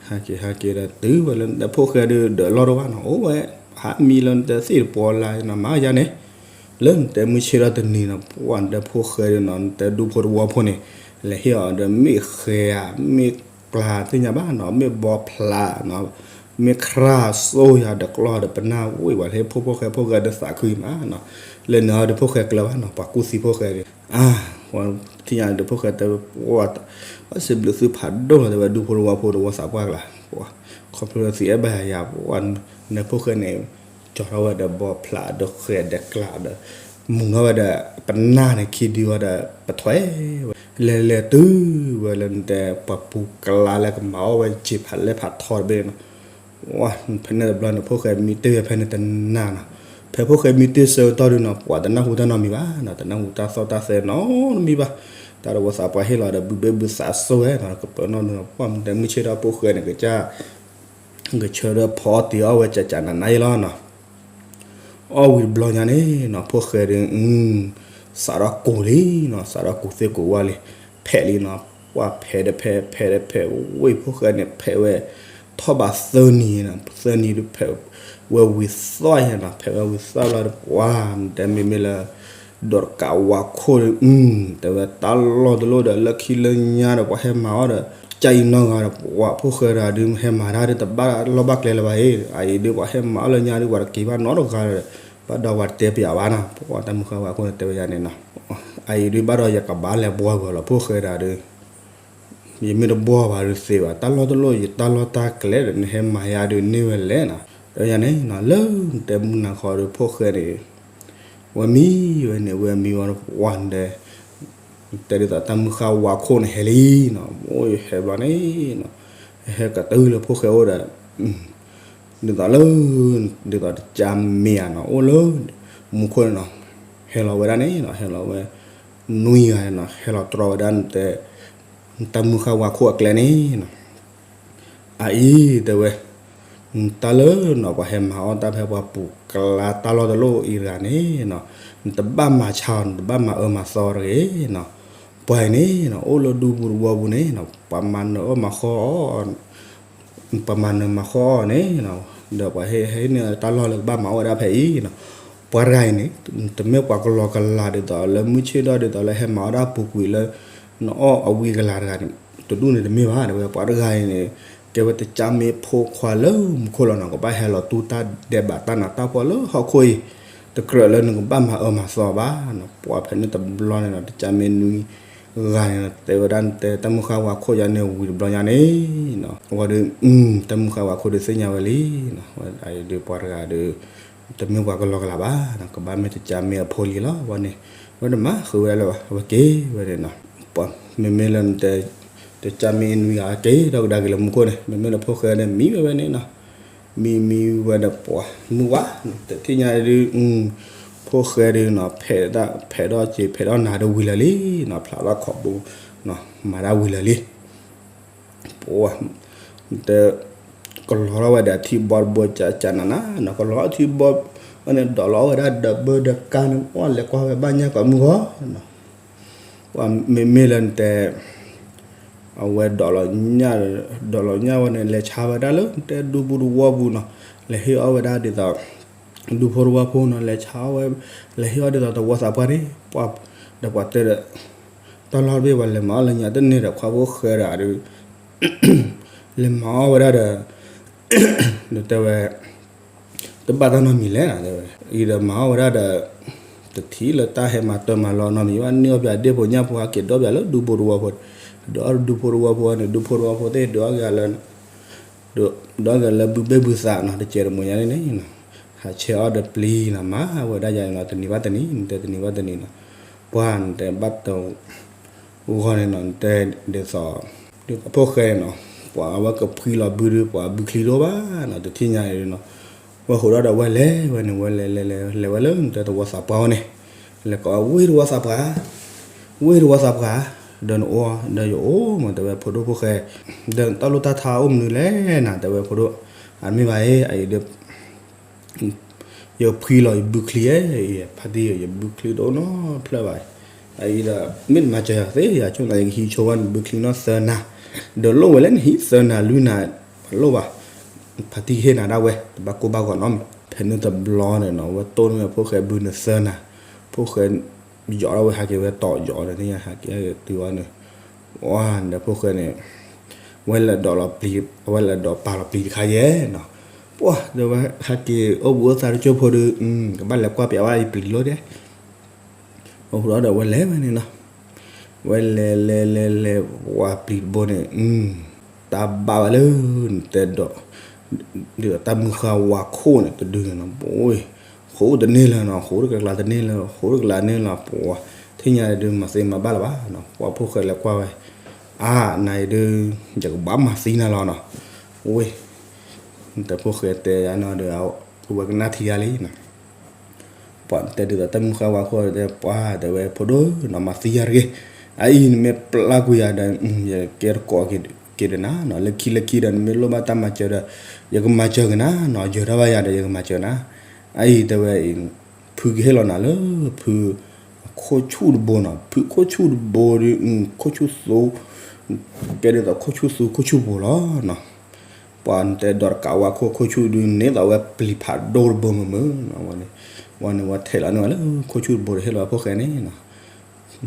ဟးက့ၤဟးက့ၤဒီးတုၤဝဲလၢနတဲဖိၣ်ဃဲဒုး ဒီးလီၢ်တအိၣ်ဘၣ်နီၤ အိၣ်ဝဲ ဟးမံလၢနတဲသ့ၣ်တပီလၢနီၤ မၤယါန့ၣ်, လၢနတဲမုၢ်ဆ့ၣ်ထီၣ်တနံၤနီၤ ပှၤနတဲဖိၣ်ဃဲဒုးနီၤ နတဲဒူဖိတဝီဖိန့ၣ် လဲၤဟ့ၣ်အီၤဒီးမ့ၢ်ဃဲဧါ မ့ၢ်ကျါသ့ၣ်ညါဘၣ်နီၤ မ့ၢ်ဘီဖျးနီၤ မ့ၢ်ခရၣ်စိယၤဒီးကျီၢ်ဒီးပနၢ်ဝံၤဝဲလၢဖိဖိၣ်ဃဲဖိၣ်ဃဲဒီးသးခုမးနီၤ, လၢန့ၣ်အီၤဒီးဖိၣ်ဃဲကျၢၤဘၣ်နီၤ ပှၤကူၣ်သံဖိၣ်ဃဲဒုး အါ ပှၤထံၣ်ညါဒီးဖိၣ်ဃဲတဲ ပှၤစံးဘျုးသုဖးဒိၣ်လီၤ တဲဝဲဒူဖိတဝီဖိတဝီသးပှၢ်ကျါ, ခီဖျိလၢသုအဲၣ်ဘၣ်ယၤ ပှၤနဖိၣ်ဃဲန့ၣ် ကၠီထီၣ်ဝဲဒီးဘီဖျးဒီးဃဲဒီးကျါဒီး မူၤထီၣ်ဝဲဒီးပနၢ်န့ၣ်ခံဒုဝဲဒီးပထွဲဝဲ လဲၤလဲၤတုၤဝဲလၢနတဲ ပှၤပူၤကျါလၢကမၤအီၣ်ဝဲစ့ဖးလဲၢ်ဖးထီတဘ့ၣ်နီၤ ဝဲ ဖဲန့ၣ်တဘျီန့ၣ် ဖိၣ်ဃဲမံတ့ၢ်ဝဲဖဲန့ၣ်တနၤနီၤ, ဖဲဖိၣ်ဃဲမံတ့ၢ်ဆၢကတီၢ်ဒုးနီၤ ပှၤတနၢ်ဟူတၢ်နီတမံၤဘၣ်နီၤ တနၢ်ဟူတၢ်သီၣ်တၢ်သဲနီတမံၤဘၣ်, တၢ်တဝီသးပှၢ်ဟ့ၣ်လီၤဒီးဘုဘ့ၣ်ဘုသးစိဝဲနီၤ ကပၢၤနီၣ်ဒုးနီၤ ပှၢ်မ့ၢ်တဲမုၢ်ဆ့ၣ်ထီၣ်ဖိၣ်ဃဲန့ၣ် ကစၢ် ကဆၢထၢၣ်ဖီအီၣ်တ့ၤအီၣ်ဝဲကကနးနးအံၤလီၤနီၤ, အီၣ်ဝံၤတဘျီညါန့ၣ်နီၤ ဖိၣ်ဃဲဒီး စးထီၣ်ကူးလံနီၤ, စးထီၣ်ကူးသ့ၣ်ကူးဝၣ်လံ, ဖဲးလံနီၤ, ပှၤဖဲးဒီးဖဲး ဖဲးဒီးဖဲး ဝ့ၢ်ဖိၣ်ဃဲန့ၣ် ဖဲးဝဲ ထီၣ်ဘးသၢနံၤနီၤ, သၢနံၤဒီးဖဲးဝဲဝံၤသီၣ်ယဲနီၤ, ဖဲးဝဲဝံၤသီၣ်လီၤဒီး ပှၤတဲမ့မ့ၢ်လၢ ဒီးတကးဝါခိၣ်ဒီး တဲဝဲတၢ်လီၢ်တလိၣ်ဒီး လၢခံလၢညါဒီး ပှၤဟဲမၤအီၣ်ဒီး ကၢ်အံၤနီၢ်ဂၤဒီး ပှၤဖိၣ်ဃဲတဂၤဒုး ဟဲမၤတၢ်ဒုး တဘၣ်လီၢ်ဘၣ်ကျဲလၢၤဘၣ်အံၤ, အအံၤဒုး ပှၤဟဲမၤအီၣ်လၢညါဒုး ပှၤတက့ၤဘၣ်နီတဂၤဒီး ဘၣ်ဒီးပှၤတတဲပယးဘၣ်နီၤ, ပှၤတၢ်မုၢ်ဃၢ်ဝါခိၣ်န့ၣ်တဲဝဲယၤန့ၣ်နီၤ, အအံၤဒုး ဘၣ်ဒီးယကဘၣ်လဲၤဘှီကွံာ်လီၤ ဖိၣ်ဃဲတဂၤဒုး ယမ့ၢ်တဘှီဘၣ်ဒုးသ့ဘၣ်, တၢ်လီၢ်တလိၣ် ယတၢ်လီၢ်တၢ်ကျဲဒီး နဟဲမၤယၤဒုးန့ၢ်ဝဲလဲၣ်နီၤ, တဲဝဲယၤန့ၣ်နီၤ, လၢတဲမုၢ်နၤခီဒီး ဖိၣ်ဃဲန့ၣ် ဝဲမံဝဲန့ၣ် ဝဲမံဝဲ ပှၤတဲ တဲဒ်သိးတၢ်မုၢ်ဃၢ်ဝါခိၣ်န့ၣ်ဟဲလံနီၤ, အိၣ်ယဟဲဘျီန့ၣ်နီၤ, ဟဲကတုၤလၢဖိၣ်ဃဲအိၣ်ဒီး ဒ်သိးလၢ ဒ်သိးတကၢ်မ့ၢ်ဧါနီၤ, အိၣ်လၢ မူခိၣ်န့ၣ်နီၤ, ဟဲလီၤဝဲဒၣ်န့ၣ်နီၤ, ဟဲလီၤဝဲ နွံဂၤနီၤ, ဟဲလီၤတြီဝဲဒၣ်တဲ တၢ်မုၢ်ဃၢ်ဝါခိၣ်အကျဲန့ၣ်နီၤ အအံၤတဲဝဲ တၢ်လၢနီၤ ပှၤဟဲမၤအီၣ်တၢ်ဖဲပှၤပူၤကျါတၢ်လီၢ်တလိၣ်အံၤတဂၤန့ၣ်နီၤ, နတဘၣ်မၤဆါအီၤ နတဘၣ်မၤအၢမၤသီတဂ့ၤနီၤ, ပှၤအံၤန့ၣ်နီၤ အိၣ်လၢဒူပူၤတဝီပူၤန့ၣ်နီၤ ပှၤမၤနၢၤအီၣ်မၤဃီအီၣ် ပှၤမၤနၢၤမၤဃီအီၣ်န့ၣ်နီၤ, ဒီးပှၤဟဲဟဲန့ၢ်တၢ်လီၢ်လၢကဘၣ်မၤအီၣ်ဝဲဒၣ်ဖဲအံၤနီၤ, ပှၤတဂၤအံၤန့ၣ် တမ့ၢ်ပှၤကလီကလးဒ်သိးလၢမုၢ်ဆ့ၣ်ဒီၣ်ဒ်သိးလၢဟဲမၤအီၣ်ဒၣ်ပူၤကွံာ်လၢ နအီၣ်အဝံကလၤတဂၤန့ၣ် တဒူၣ်န့ၣ်တမ့ၢ်ဘၣ် တဲဝဲ ပှၤတဂၤအံၤန့ၣ် ကဲဝဲတကၢ်မ့ၢ်ဖိခွါလၢမူခိၣ်လီၤနီၤ, ကဘၣ်ဟဲလီၤတူၢ်တၢ်ဒဲးဘးတၢ်နးတၢ်ဖှီၣ်လၢဟီၣ်ခိၣ်အံၤ တကြၢးလၢနကဘၣ်မၤအၢမၤသီဘၣ်နီၤ, ပှၤဖဲန့ၣ်တဘျီန့ၣ်နီၤ တကၢ်မ့ၢ်နွံဂၤန့ၣ်နီၤ တဲဝဲဒၣ်တဲ တၢ်မုၢ်ဃၢ်ဝါခိၣ်ယါန့ၣ်ဝံၤတဘျီညါန့ၣ်နီၤ, အဝဲဒီး တၢ်မုၢ်ဃၢ်ဝါခိၣ်ဒုးသ့ၣ်ညါဝဲလံနီၤ, အအံၤဒုးပှၤတဂၤဒီး တမ့ၢ်ပှၤကလီကလးဘၣ်နီၤ, ကဘၣ်မ့ၢ်တကၢ်မ့ၢ်အဖိလံၤလီၤ, အဝဲန့ၣ် အဝဲတမၤဃုာ်ဝဲဒၣ်လၢၤဘၣ်, အဝဲက့ၤဝဲဒၣ်နီၤ, ပှၤမ့မ့ၢ်လၢနတဲ တကၢ်မ့ၢ်နွံဂၤက့ၤဒီးကဒါက့ၤလၢမူခိၣ်န့ၣ် မ့မ့ၢ်လၢဖိၣ်ဃဲဒီးမံဝဲဝဲန့ၣ်နီၤ, မံမံဝဲဒီးပှၤမုၢ်ဝါ တထံၣ်ညါဒုး ဖိၣ်ဃဲဒုးနီၤ ဖဲးဒၣ်ဖဲးထီၣ်က့ၤ ဖဲးထီၣ်နၤဒုးဝံၤလၢာ်လံနီၤ, ဖျးထီၣ်ခိးပူၤနီၤ မၤတၢ်ဝံၤလၢာ်လံ ပှၤ တဲ ကလီထီၣ်ဝဲဒီးအထံဘီတဘိကၠးနးနးနီၤ, ကလီထီၣ်အထံဘီန့ၣ် ဒိးလီၤဝဲဒၣ်ဒီးဘၢဒီးကါန့ၣ် ပှၤလဲၤကွၢ်ဝဲဘၣ်ညၣ်ကိးမုၢ်ဂီၤနီၤ, ပှၤမ့မ့ၢ်လၢနတဲ အဝဲဒိးလီၤညၣ် ဒိးလီၤညၣ်ဝဲန့ၣ် လဲၤဆါဝဲဒၣ်လၢတဲဒူပူၤတဝီပူၤနီၤ, လဲၤဟ့ၣ်အီၣ်ဝဲဒၣ်ဒ်သိး ဒူဖိတဝီဖိနီၤ, လဲၤဆါအီၣ်ဝဲ လဲၤဟ့ၣ်အီၣ်ဒ်သိးတဝီသးပှၢ်န့ၣ် ပှၤ ဒီးပှၤတဲဒီး တၢ်လီၢ်တဘ့ၣ်ပှၤလဲၤမၤအီၣ်လၢညါတန့ၢ်ဒီး ခွါဖိၣ်ဃဲဒီးဒုး လဲၤမၤအီၣ်ဝဲဒၣ်ဒီး ဒီးတဲဝဲ တဘၣ်တၢ်နီတမံၤလဲၣ်နီၤ တဲဝဲ အံၤဒီးမၤအီၣ်ဝဲဒၣ်ဒီး တထံၣ်လၢတၢ်ဟဲမၤတၢ်မၤလီၤနီတမံၤဘၣ်, န့ၢ်အီၣ်ပှၤဒ့ၣ်ဖိညၣ်ဖိဟဲက့ၤဒီးပှၤလၢဒူဖိတဝီဖိ, ဒီးအီၣ်ဒူဖိတဝီဖိန့ၣ် ဒူဖိတဝီဖိသ့ၣ်ဒုးအီၣ်က့ၤလၢ ဒီးကလၢဘုဘ့ၣ်ဘုသးနီၤ, တကဲးတမိၢ်ညါန့ၣ်န့ၣ်နီၤ, ဟးဆဲးအီၣ်ဒီးပျံၤနီၤ, မၤဝဲဒၣ်ယၤန့ၣ်နီၤ, တနံၤဘၣ်တနံၤ နတဲတနံၤဘၣ်တနံၤနီၤ, ပှၤနတဲဘၣ်တ ဂီၢ်န့ၣ်နီၤ, နတဲဒ်သိး ဒ်သိးဖိၣ်ဃဲန့ၣ်နီၤ, ပှၤအဝဲကဖှံလီၤဘုဒုး ပှၤဘုချံတအိၣ်ဘၣ်နီၤ, တထံၣ်ညါအံၤနီၤ, ဝဲဃိးဒီးဒီးဝဲလဲၤဝဲန့ၣ် ဝဲလဲၤလဲၤလဲၤလဲၤဝဲလၢနတဲတဝီသးပှၢ်ဝဲန့ၣ်, လဲၤကိးဝ့ၢ်တဝီသးပှၢ်, ဝ့ၢ်တဝီသးပှၢ်, ဒီးနအိၣ် ဒီးယအိၣ်မး တဲဝဲဖိဒိၣ်ဖိၣ်ဃဲ, ဒီးနတၢ်လိၣ်တၢ်ထါအိၣ်မနုၤလဲၣ်နီၤ, တဲဝဲဖိဒိၣ်, အမ့ၢ်ဘၣ်အံၤ အအံၤဒီး ယဖှံလီၤယဘုချံဧၢ, ဖါတံၢ်ဧၢ ယဘုချံတအိၣ်နီတဖျၢၣ်ဘၣ်, အအံၤဒီး မ့ၢ်တမၤစၢၤယၤသ့ ယဆိကမိၣ်ယကဟံးဆိဝဲနဘုချံနီၢ်သၢနၤ, ဒီးလိၣ်ဝဲလၢနဟံးသၢနၤလွံၢ်နၤ, လိၣ်ဘၣ်, ဖါတံၢ်ဟ့ၣ်နၤဒၣ်ဝဲ တဘၣ်ကိၢ်ဘၣ်ဂီၤနီတမံၤ, ဖဲန့ၣ်တဘျီန့ၣ်နီၤ ဝဲတိၢ်န့ၢ်ဝဲဖိၣ်ဃဲဘုန့ၣ်သၢနၤ, ဖိၣ်ဃဲ ယီၤထီၣ်ဝဲဟးက့ၤဝဲတီၤယီၤန့ၣ် သ့ၣ်ညါဟးက့ၤဟဲက့ၤတုၤဝဲန့ၣ်, ဝဲဒီးဖိၣ်ဃဲန့ၣ် ဝဲလဲၤဒိးလီၤပျံၤ အဝဲလဲၤဒိးပာ်လီၤပျံၤတခါယဲနီၤ, ပှၢ်ဒီးဝဲဟဲက့ၤအိၣ်ဘူးအိၣ်သးတကၠိၢ်ဖိဒီး ကဘၣ်လဲၤကွၢ်ပျးဝဲယပျံၤလိၣ်ဒဲး, အိၣ်ဃုာ်ဒီးဝဲလဲၤဝဲန့ၣ်နီၤ, ဝဲလဲၤလဲၤလဲၤလဲၤ ဝဲပျံၤတဘိန့ၣ် တၢ်ဘၣ်ဝဲလၢ နတဲဒီး ဒ်သိးတၢ်မုၢ်ဃၢ်ဝါခိၣ်န့ၣ် တဒုန့ၣ်နီၤ, ဃိတန့ၢ်လၢၤနီၤ, ဃိတကလးတန့ၢ်လၢၤ, ဃိတကလးန့ၢ်လၢၤ, ပှၢ် ထံၣ်ညါဒုး မၤသ့မၤဘၣ်လၢၤဘၣ်နီၤ, ပှၢ်ဖိၣ်ဃဲလဲၤကွၢ်ဝဲ, အါ နၤအံၤဒုး ယကဘၣ်မၤသံနၤလီၤနီၤ, ဝ့ၢ် နတဲဖိၣ်ဃဲတဲယၤနီၤဒီး အဝဲကနၣ်ထံယၤလံနီၤ ပှၢ်တဲဒ်သိးတၢ်မုၢ်ဃၢ်ဝါခိၣ်တဲ ပှၢ်တဲဝဲဖိဒိၣ်နီၤ မၤသံယၤတဂ့ၤ, အအံၤနမ့ၢ်ပျၢ်ကွံာ်ယၤဒီး ယကဲတကိးက့ၤဒီးနၤနီၤ, လၢခံလၢခံဒီး နမ့ၢ်လိၣ်ဘၣ်တၢ်မၤစၢၤဒီး ယကမၤစၢၤက့ၤနၤနီၤ, ယၢၤထီၣ်ဘၣ်ယၤဒီး ယကမၤစၢၤနၤ, အအံၤတဲဝဲ, ဖုကဟ့ၣ်လီၤနၤလၢ ဖုခိၣ်ဆူၣ်တဘိနီၤ, ဖုခိၣ်ဆူၣ်တဘိဒီး ခိၣ်ဆူၣ်သူ, ကဲဒ်သိးခိၣ်ဆူၣ်သူခိၣ်ဆူၣ်ဘိလီၤနီၤ. ပှၤတဲဒီးတကးဝါခိၣ်ခိၣ်ဆူၣ်ဒုးန့ၢ်သိးဝဲပျံၤဖးဒိၣ်တဘိမုာ်မုာ်နီၤ, ဝဲန့ၣ်ဝဲထဲးလီၤန့ၢ်ဝဲလၢခိၣ်ဆူၣ်တဘိဒီးဟ့ၣ်လီၤဝဲဖိၣ်ဃဲန့ၣ်နီၤ.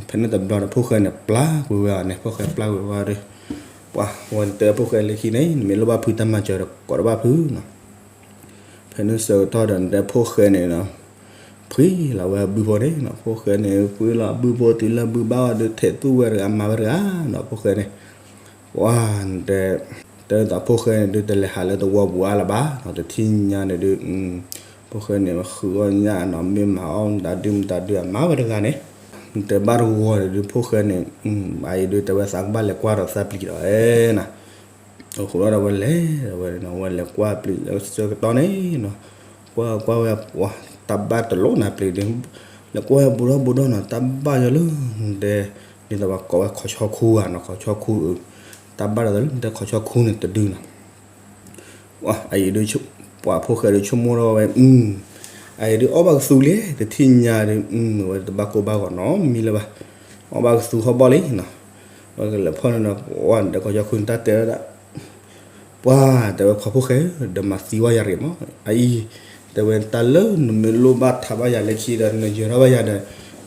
ဖဲန့ၣ်တဘျီဒီးဖိၣ်ဃဲန့ၣ်ပျၢ်ကွံာ်ဝဲအီၤန့ၣ်, ဖိၣ်ဃဲပျၢ်ကွံာ်ဝဲဒီး ပှၤဝဲတဲဖိၣ်ဃဲလၢခံန့ၣ် နမ့ၢ်လိၣ်ဘၣ်ဖုတၢ်မၤစၢၤဒီးကိးထီၣ်ဘၣ်ဖုနီၤ. ဖဲန့ၣ်ဆၢကတီၢ်ဒီးနတဲဖိၣ်ဃဲန့ၣ်နီၤ, ဖှံလီၤဝဲအဘုဖိန့ၣ်နီၤ, ဖိၣ်ဃဲန့ၣ် ဖှံလီၤအဘုဖိတုၤလၢဘုဘၣ်အီၤဒီးထဲးသူၣ်ဝဲတဂၤမၤဝဲတဂၤနီၤ, ဖိၣ်ဃဲန့ၣ် ပှၤတဲ တဲသိးဖိၣ်ဃဲန့ၣ်ဒုးတလဲၤဟးလၢသဝီပူၤအါလၢၤဘၣ်နီၤ, တထံၣ်ညါန့ၣ်ဒုး ဖိၣ်ဃဲန့ၣ်ဃုအီၣ်ညၣ်နီၤ, မ့ၢ်မၤအီၣ်မတၤဒုမတၤဒုအမၤဝဲတဂၤန့ၣ်, တဲဘၣ်တဝီန့ၣ်ဒုး ဖိၣ်ဃဲန့ၣ် အအံၤဒုးတဲဝဲသးကဘၣ်လဲၤကွၢ်ဒီးသးပျံၤဒီးနီၤ. အဃိဒီးဝဲလဲၤဝဲ ဝဲလဲၤကွၢ်ပျံၤဆၢကတီၢ်န့ၣ်နီၤ, ကွၢ်ကွၢ်ဝဲပှၤတၢ်ဘၣ်တလိၣ်နၤပျံၤဒုး, လဲၤကွၢ်ဝဲဘူးဒီးဘူးဒီးနီၤ, တၢ်ဘၣ်ယီၤလၢ တဲ ဒ်သိးပှၤကိးဝဲခီၣ်ဆီခူဧါနီၤ, ခီၣ်ဆီခူဧါ, တၢ်ဘၣ်ဒီးလၢ တဲခီၣ်ဆီခူန့ၣ်တဒုနီၤ. အအံၤဒုး ပှၤဖိၣ်ဃဲဒုးဆိကမိၣ်ထီၣ်ဝဲ, အအံၤဒုးအီၣ်ဘၣ်ကသူလံ, တထံၣ်ညါဒုး ဝဲတဘၣ်ကိၢ်ဘၣ်ဂီၤနီတမံၤလၢၤဘၣ်, အီၣ်ဘၣ်ကသူဟီၣ်ဘီၣ်လံနီၤ. ဝဲကလဲၤဖီၣ်န့ၣ်ဒီး ပှၤတဲခီၣ်ဆီခူန့ၣ် တၢ်တဲဝဲဒၣ် ပှၤတဲဝဲခွါဖိၣ်ဃဲဧၢ, ဒီးမၤသံဝဲယၤတဂ့ၤမး, အအံၤ တဲဝဲတၢ်လၢနမ့ၢ်လိၣ်ဘၣ်ထးဘၣ်ယၤလၢခံဒီး နယၢၤထီၣ်ဘၣ်ယၤဒီး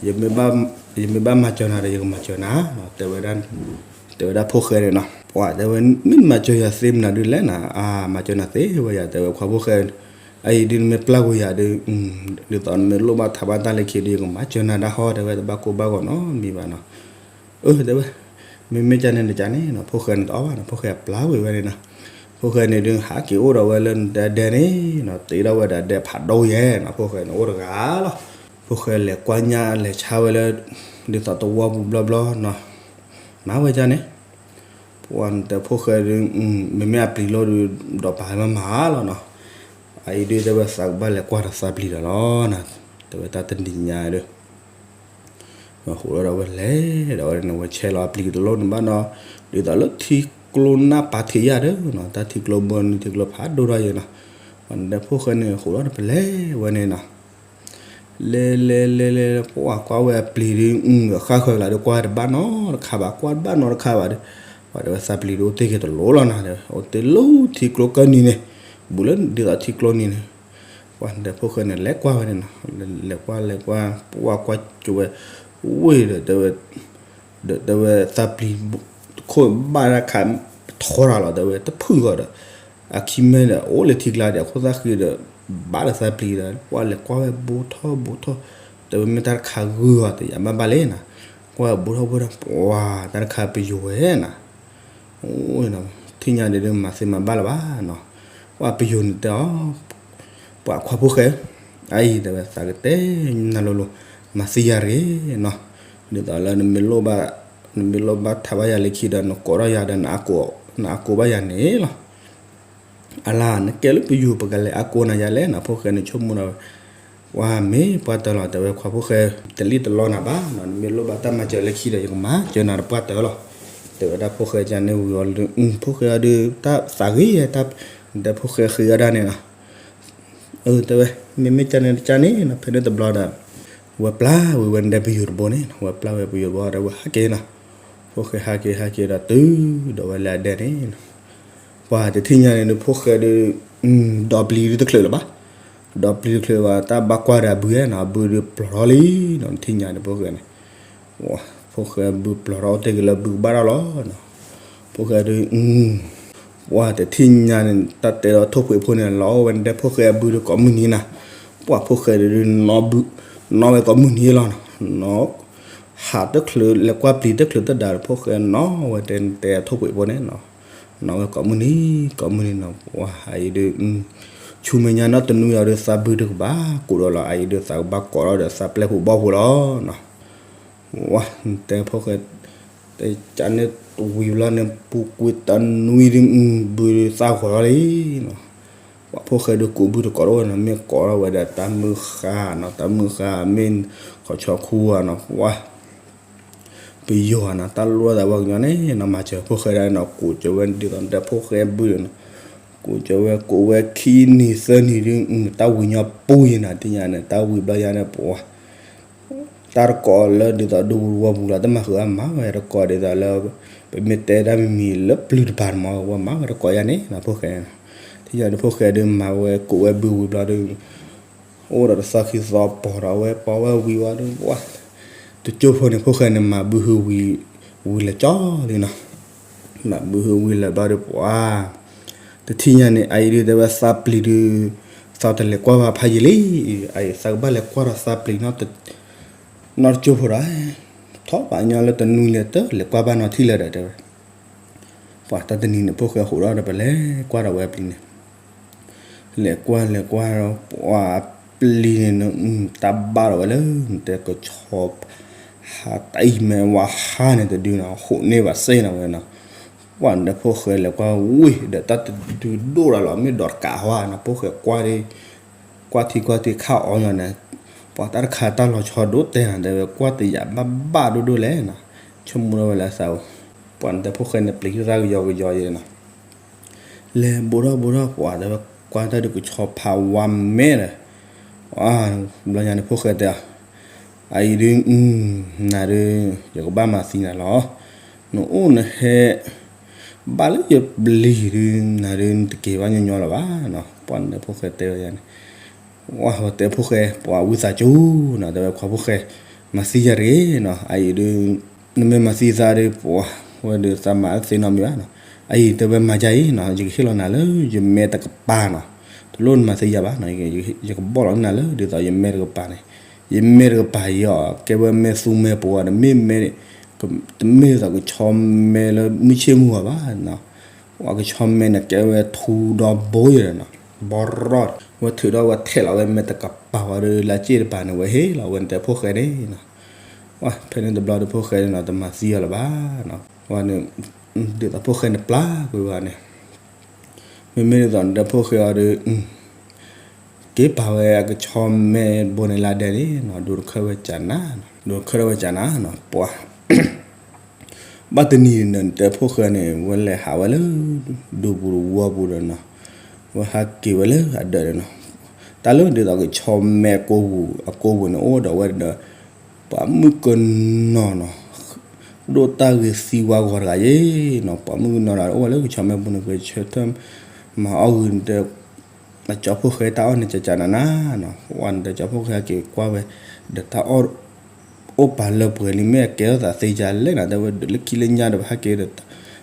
ယမ့ၢ်ဘၣ်မၤစၢၤနၤဒီး ယကမၤစၢၤနၤနီၤ, တဲဝဲဒၣ်, တဲဝဲဒၣ်ဖိၣ်ဃဲန့ၣ်နီၤ. ပှၤတဲဝဲ မ့ၢ်မၤစၢၤယၤသ့မနုၤဒုးလဲၣ်နၤ, အါ မၤစၢၤနၤသ့ဝဲယၤ တဲဝဲခွါဖိၣ်ဃဲ, အအံၤဒုးနမ့ၢ်ပျၢ်ကွံာ်ယၤဒုး ဒ်သိးနမ့ၢ်လိၣ်ဘၣ်ထးဘၣ်တၢ်လၢခံဒုး ယကမၤစၢၤနၤဒၣ်ဟီ တဲဝဲတဘၣ်ကိၢ်ဘၣ်ဂီၤနီတမံၤဘၣ်နီၤ. အၢ တဲဝဲ, မ့မ့ၢ်ကန့ၣ်တကန့ၣ်နီၤ, ဖိၣ်ဃဲန့ၣ်တအီၣ်ဘၣ်နီၤ, ဖိၣ်ဃဲအပျၢ်ကွံာ်ဝဲန့ၣ်နီၤ. ဖိၣ်ဃဲန့ၣ်ဒုးဟးက့ၤအိၣ်ဒီးဝဲလၢနတဲဒဲန့ၣ်နီၤ, တ့ထီၣ်ဝဲဒၣ်ဒဲဖးဒိၣ်ယဲနီၤ, ဖိၣ်ဃဲန့ၣ်အိၣ်တဂၤလီၤ. ဖိၣ်ဃဲလဲၤကွၢ်ညၣ်လဲၤဆါဝဲလၢ ဒ်သိးသဝီပူၤဘျီဘျီနီၤ, မၤဝဲဒ်န့ၣ် ပှၤတဲဖိၣ်ဃဲဒုး မ့မ့ၢ်အပျံၤလီၤဒုး ဒီးပာ်မၤမၤလီၤနီၤ. အအံၤဒုးတဲဝဲသးကဘၣ်လဲၤကွၢ်ဒီးသးပျံၤဒီးလီၤနီၤ, တဲဝဲတၢ်တနံၤညါဒုး အဃိဒီးဝဲလဲၤဒီးဝဲန့ၣ် ဝဲဆဲးလီၤအပျံၤတလိၣ်န့ၣ်ဘၣ်နီၤ, ဒ်သိးလၢထံကျိနၢ်ပာ်ထံးယၤဒီးနီၤ, တၢ်ထံကျိဘိန့ၣ် ထံကျိဖးဒိၣ်ထီၣ်ယဲနီၤ. ပှၤတဲဖိၣ်ဃဲန့ၣ် အဃိဒီးပလဲၤဝဲန့ၣ်နီၤ လဲၤလဲၤလဲၤလဲၤ ပှၤကွၢ်ဝဲအပျံၤဒုး အဃၣ်ဃၢၤကလါဒုး ကွၢ်တဘၣ်နီတခါဘၣ်, ကွၢ်တဘၣ်နီတခါဘၣ်ဒီး ပှၤတဲဝဲသးပျံၤဒုးအိၣ်တ့ၢ်က့ၤတလိၣ်လီၤနီၤ, အိၣ်တ့ၢ်လၢထံကျိကၢၢ်နံၤန့ၣ်, ဘူးလၢဒ်သိးထံကျိနံၤန့ၣ်. ပှၤတဲဖိၣ်ဃဲန့ၣ် လဲၤကွၢ်ဝဲန့ၣ်နီၤ, လဲၤကွၢ်လဲၤကွၢ် ပှၤကွၢ်ကၠိဝဲ ဝ့ၢ်ဒီး တဲဝဲ ဒီးတဲဝဲသးပျံၤ ခိၣ်ဘၣ်တၢ်ခးထီတၢ်လီၤ တဲဝဲတဖုၣ်ဂီၤဒီး အခံမ့ၢ်ဒီး အိၣ်လၢထံကျါဒီး အခိၣ်သၣ်ဃံဒီး ဘၣ်ဒီးသးပျံၤဒီး ပှၤလဲၤကွၢ်ဝဲဘူးထီၣ်ဘူးထီၣ်, တဲဝဲမ့ၢ်တၢ်တခါဂုၢ်အီၤ တယာ်ဘၣ်ဘၣ်လံနီၤ, ကွၢ်ဘူးထီၣ်ဘူးထီၣ် ပှၤတၢ်တခါပယိၤဝဲနီၤ, ထံၣ်ညါဒုး မၤသ့မၤဘၣ်လၢၤဘၣ်နီၤ, ပှၤပယိၤန့ၣ်တဲအီၤ ပှၤခွါဖိၣ်ဃဲ, အအံၤတဲဝဲသးကတဲနၤလိၤလိၤ မၤသံယၤတဂ့ၤနီၤ, ဒ်သိးလၢ နမ့ၢ်လိၣ်ဘၣ်ထးဘၣ်ယၤလၢခံဒီး နကိးထီၣ်ယၤဒီး နအကိးဘၣ်ယၤန့ၣ်လီၤ. အလါ နကဲလၢပယိၤ ပကလဲၤအကိးနၤယၤလဲၣ်နီၤ, ဖိၣ်ဃဲန့ၣ်ဆိကမိၣ်ဒီး ပှၤမ့ၢ်ပှၢ်တၢၢ်လီၤ တဲဝဲခွါဖိၣ်ဃဲ, တလံၣ်တလီနၤဘၣ်နီၤ, နမ့ၢ်လိၣ်ဘၣ်တၢ်မၤစၢၤလၢခံဒီး ယကမၤစၢၤနၤဒီးပှၢ်တၢၢ်လီၤ, တဲဝဲဒၣ်ဖိၣ်ဃဲကန့ၣ်ဝံၤအီၤဒုး ဖိၣ်ဃဲအီၤဒုး တၢ်သးဂ့ၤယဲ တဲဖိၣ်ဃဲဃ့အီၣ်ဒၣ်န့ၣ်နီၤ အၢ တဲဝဲ မ့မ့ၢ်ကန့ၣ်တကန့ၣ်နီၤ, ဖဲန့ၣ်တဘျီဒီး ဝဲပျၢ်ဝံၤဝဲဒဲပယိၤတဘိန့ၣ်နီၤ, ဝဲပျၢ်ဝဲပယိၤတဘိဒီး ဝဲဟးက့ၤနီၤ, ဖိၣ်ဃဲဟးက့ၤဟးက့ၤဒီးတုၤဒီးဝဲလၢအဒဲန့ၣ်နီၤ, ပှၤတထံၣ်ညါန့ၣ်ဒုး ဖိၣ်ဃဲဒုး ဒီပျံၤဒုးတချုးလၢၤဘၣ်, ဒီပျံၤတချုးဘၣ် တၢ်ဘၣ်ကွၢ်ဒီးအဘုနီၤ, အဘုဒုးပျီၤထီၣ်လံနီၤ, တထံၣ်ညါန့ၣ် ဖိၣ်ဃဲန့ၣ် ဖိၣ်ဃဲဘုပျီၤထီၣ်အိၣ်တ့ၢ်က့ၤလၢဘုကဘၣ်ထီၣ်လီၤနီၤ, ဖိၣ်ဃဲဒုး ပှၤတထံၣ်ညါန့ၣ် တၢ်တဲဒီးထိၣ်ဖှံးဖိန့ၣ် လီၤအိၣ်ဝဲဒဲဖိၣ်ဃဲအဘုဒီးကိးမုၢ်နံၤနီၤ, ပှၤဖိၣ်ဃဲဒုး နီၣ်ဝဲကိးမုၢ်နံၤလီၤနီၤ, နီၣ် ဟးတချုးလဲၤကွၢ်ပျံၤတချုးသဒါဒီး ဖိၣ်ဃဲနီၣ်ဝဲတဲတဲထိၣ်ဖှံးဖိန့ၣ်နီၤ, နီၣ်ဝဲကိးမုၢ်နံၤ ကိးမုၢ်နံၤနီၤ, ပှၤအံၤဒုး ဆူမဲာ်ညါနီၢ်တနွံအံၤဒုး သးဘုတကဘၣ်ကိးဒီးလီၤ, အံၤဒုးသးကဘၣ်ကိးထီၣ်ဒီးသးပျဲၢ်ဖိဘီၣ်ဖိလီၤနီၤ, ဝဲ တဲဖိၣ်ဃဲ တဲကန့ၣ်တဝံၤလီၤန့ၣ် ပူၤကွံာ်တနွံဒုး ဘုသၣ်ဂီၤထီၣ်လံနီၤ, ပှၤဖိၣ်ဃဲဒုးကိးဘုတကိးထီၣ်ဝဲနီၤ, မ့ၢ်ကိးထီၣ်ဝဲဒီးတၢ်မုၢ်ဃါနီၤ, တၢ်မုၢ်ဃါမ့ၢ်ခီၣ်ဆီခူဧါနီၤ, ပှၤ ပယီၤနီၤ, တၢ်လိၣ်သးပှၤကညီန့ၣ်နီၤ, မၤစၢၤဖိၣ်ဃဲဒၣ်နီၤ, ကိးစၢၤဝဲဒ်သိးတဲဖိၣ်ဃဲဘုနီၤ, ကိးကၠီဝဲ ကိးဝဲခံနံၤသၢနံၤဒုး တၢ်ဝံၤညီပူၤယံၤနၤ တသ့ၣ်ညါန့ၣ် တၢ်ဝံၤဘျီယါန့ၣ် ပှၤ တၢ်တကိးလၢဒ်သိးဒူပူၤဝီပူၤလီၤ တမၤဃုာ်အမၤဝဲတကိးဒ်သိးလၢ ပမ့ၢ်တဲတၢ်မံၤမံၤလၢပျုၤတပၤတမၤဝဲမၤဝဲတကိးယါန့ၣ်နီၤ ဖိၣ်ဃဲ တသ့ၣ်ညါန့ၣ် ဖိၣ်ဃဲဒုးမၤဝဲကိးဝဲဘုဝံၤဘျီဒုး အိၣ်ဒီးတသီခံသီ ပိာ်ဒီးဝဲ ပိာ်ဝဲဝံၤဝံၤဒီး ပှၤ တကၠိဖိန့ၣ် ဖိၣ်ဃဲန့ၣ် မၤဘုဟုဝံၤ ဝံၤလၢာ်ကၠီလံနီၤ, မၤဘုဟုဝံၤလၢာ်ဘျီဒီး ပှၤ တထံၣ်ညါန့ၣ် အအံၤဒုးတဲဝဲသးပျံၤဒုး သးတလဲၤကွၢ်ဘၣ်ဖးယံာ်လံ, အအံၤသးကဘၣ်လဲၤကွၢ်ဒီးသးပျံၤ နီတကၠိဖိဒီး ထီၣ်ဘၣ်ညီလၢတနွံလၢၤတၢ် လဲၤကွၢ်ဘၣ်နီထံၣ်လၢၤဒီးတဲဝဲ ပှၤတၢ်တနံၤန့ၣ် ဖိၣ်ဃဲဟိးထီၣ်ဒီး ပလဲၤကွၢ်ဒီးဝဲပျံၤန့ၣ်, လဲၤကွၢ်လဲၤကွၢ်ဒီး ပှၤပျံၤန့ၣ် တၢ်ဘၣ်ဒီးဝဲလၢ နတဲကဆီ ဟးတအံၤမဲာ်ဝဲဟါန့ၣ်တဒုနီၤ ဟိးန့ၢ်ဘၣ်စ့ၢ်နီၤဝဲနီၤ, ပှၤနတဲဖိၣ်ဃဲလဲၤကွၢ်ဝံၤဒီး တၢ်တဒုဒိၣ်ဒီးလီၤ မ့ၢ်ဒီးတကးဟါနီၤ ဖိၣ်ဃဲကွၢ် ကွၢ်ထံကွၢ်ထံခါအီၤညီန့ၣ်, ပှၤတၢ်တခါတၢ်လီၤဆီဒိၣ်တဲနီၤ တဲဝဲကွၢ်တယာ်ဘၣ်ဘၣ်ဒိၣ်ဒိၣ်လဲၣ်နီၤ, ဆိကမိၣ်ထီၣ်ဝဲလၢသး, ပှၤနတဲဖိၣ်ဃဲန့ၣ် ပျံၤသၣ်ကယီကယီယဲနီၤ, လဲၤဘိးထီၣ်ဘိးထီၣ်ပှၤတဲဝဲကွၢ်တၢ်ဒုးကဆီဖးဝါမဲဒီး, ဘျီညါန့ၣ်ဖိၣ်ဃဲတဲအီၤ, အအံၤဒုး နၤဒုး ယကဘၣ်မၤသံနၤလီၤ, နအိၣ်နဟဲ ဘၣ်လၢယပျံၤဒုး နၤဒုးနတက့ၤဘၣ်ညီညီလၢၤဘၣ်နီၤ, ပှၤနတဲဖိၣ်ဃဲတဲဝဲယါန့ၣ် ဝဲတဲဖိၣ်ဃဲ ပှၤဝံသးစူၤနီၤ တဲဝဲခွါဖိၣ်ဃဲ မၤသံယၤတဂ့ၤနီၤ အအံၤဒုး နမ့ၢ်မၤသံသးဒုး ပှၤဝဲဒုးသးမၤအသ့နီတမံၤဘၣ်နီၤ, အအံၤတဲဝဲမၤယၤအံၤနီၤ ယကဟ့ၣ်လီၤနၤလၢယမဲတကပၤနီၤ, တလိၣ်နမၤသံယၤဘၣ်နီၤ, ယကဘီၣ်လီၤနၤလၢဒ်သိးယမဲတကပၤန့ၣ်, ယမဲတကပၤအံၤအီၤ ကဲဝဲမဲသူမဲပှၤဒီး မ့ၢ်မဲ တမ့ၢ်ဒ်သိးကဆီမဲလၢမုၢ်ဆ့ၣ်မုၢ်ဂီၤဘၣ်နီၤ, ပှၤကဆီမဲန့ၣ် ကဲဝဲထူဒီဘိယဲနီၤ, ဘီရီၣ် ဝဲထုးဒီးဝဲထဲးလီၤဝဲမဲတကပၤဝံၤဒီး လၢစ့ၣ်တပၤန့ၣ် ဝဲဟ့ၣ်လီၤဝဲနတဲဖိၣ်ဃဲန့ၣ်နီၤ, ဝဲဖဲန့ၣ်တဘျီဒီးဖိၣ်ဃဲန့ၣ်နီၤ တမၤသံအီၤလၢၤဘၣ်နီၤ, ဝဲန့ၣ် ဒ်သိးဖိၣ်ဃဲန့ၣ်ပျၢ်ကွံာ်ဝဲန့ၣ်, မ့မ့ၢ်ဒ်သိးနတဲဖိၣ်ဃဲအီၤဒီး က့ၤပာ်ဝဲအကဆီမဲဘိန့ၣ်လၢဒဲန့ၣ်နီၤ ဒိးတခၢၣ်ဝဲကနၤ, ဒိးတခၢၣ်ဝဲကနၤနီၤ ပှၤ ဘၣ်တနံၤန့ၣ် နတဲဖိၣ်ဃဲန့ၣ် ဝဲလဲၤဟးဝဲလၢ ဒူပူၤတဝီပူၤဒီးနီၤ, ဝဲဟးက့ၤဝဲလၢအဒၢးန့ၣ်နီၤ, တၢ်လၢဒ်သိးကဆီမဲကိးပူၤ အကိးပူၤန့ၣ် အိၣ်ဒီးဝဲဒီး ပှၤမုၣ်ကနီၤနီၤ ဒိၣ်တၢ်ဂ့ၤသံဝါဂီၤတဂၤယဲနီၤ, ပှၤမုၣ်ကနီၤဒီး အိၣ်ဝဲလၢကဆီမဲပူၤန့ၣ် ဂဲၤဆၢထၢၣ်မၤအီၣ်ဂ့ၤ နတဲ ကၠီဖိၣ်ဃဲတၢ်အီၣ်န့ၣ် ကကနၤနၤနီၤ, ဝဲနတဲကၠီဖိၣ်ဃဲဟဲက့ၤကွၢ်ဝဲ ဒီးတၢ်အီၣ် အိၣ်ပာ်လၢပှဲၤလံ မ့ၢ်အကဲထီၣ်သးသ့ယါလဲၣ်နီၤ, တဲဝဲဒၣ်လၢခံလၢညါဒီး ပဟဲက့ၤဒီး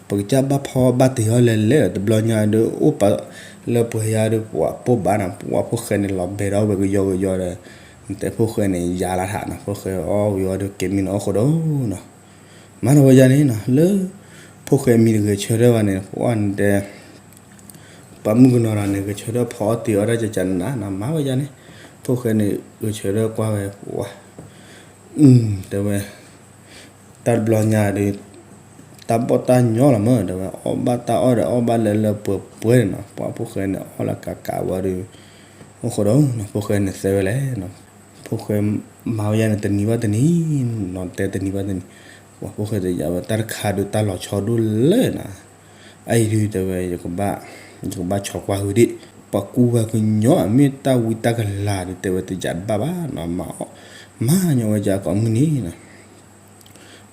ပကစၢ်ဘၣ်ဖီဘၣ်တ့ၤအီၤလဲၤလဲၣ်ဒီး တဘျီညါဒီး အိၣ်ပာ်လၢပှဲၤယါဒီး ပှၤပိာ်ဘၣ်နီၤ, ပှၤဖိၣ်ဃဲန့ၣ် လီၤဘဲဒီးဝဲကယီကယီဒီး နတဲဖိၣ်ဃဲန့ၣ် ယါလၢထးနီၤ, ဖိၣ်ဃဲအီၣ်ဝံၤအီၤဒီး က့ၤမံနီၤအိၣ်ဃိဒီးနီၤ မၤထီၣ်ဝဲယါန့ၣ်နီၤ လၢ ဖိၣ်ဃဲမံၤတဂဲၤဆၢထၢၣ်ဘၣ်န့ၣ် ပှၤနတဲ ပှၤမုၣ်ကနီၤဒီးန့ၣ် ဂဲၤဆၢထၢၣ်ဖီအီၣ်တ့ၤအီၣ်တၢ်ကကနၤနၤနီၤ, မၤဝဲယါန့ၣ် ဖိၣ်ဃဲန့ၣ် ဂဲၤဆၢထၢၣ်ကွၢ်ဝဲ ပှၤ တဲဝဲ တၢ်တဘျီညါဒီး တၢ်ဘီၣ်တၢ်ညီလီၤမး တဲဝဲ အီၣ်ဘၣ်တၢ်အီၣ်ဒီးအီၣ်ဘၣ်လၢလၢပှဲၤပှဲၤန့ၣ်နီၤ, ပှၤဖိၣ်ဃဲန့ၣ် အီၣ်လၢကးကးဝံၤဒီး အိၣ်ဃိဒီး ဖိၣ်ဃဲန့ၣ်သဲဝဲလဲၣ်နီၤ, ဖိၣ်ဃဲမၤဝဲယါန့ၣ် တနံၤဘၣ်တနံၤနီၤ, တဲတနံၤဘၣ်တနံၤ ပှၤဖိၣ်ဃဲတယာ်ဝဲ တၢ်တခါဒုးတၢ်လီၤဆီဒိၣ်လဲၣ်နီၤ, အအံၤဒုးတဲဝဲ ယကဘၣ်ဆီကွၢ်ဟုဒံး, ပှၤကူပှၤကညီအမ့ၢ်တၢ်ဝံတၢ်ကလၤဒုး တဲဝဲတယာ်ဘၣ်ဘၣ်နီၤ, မၤအီၣ် မၤညီဝဲယါကိးမုၢ်နံၤနီၤ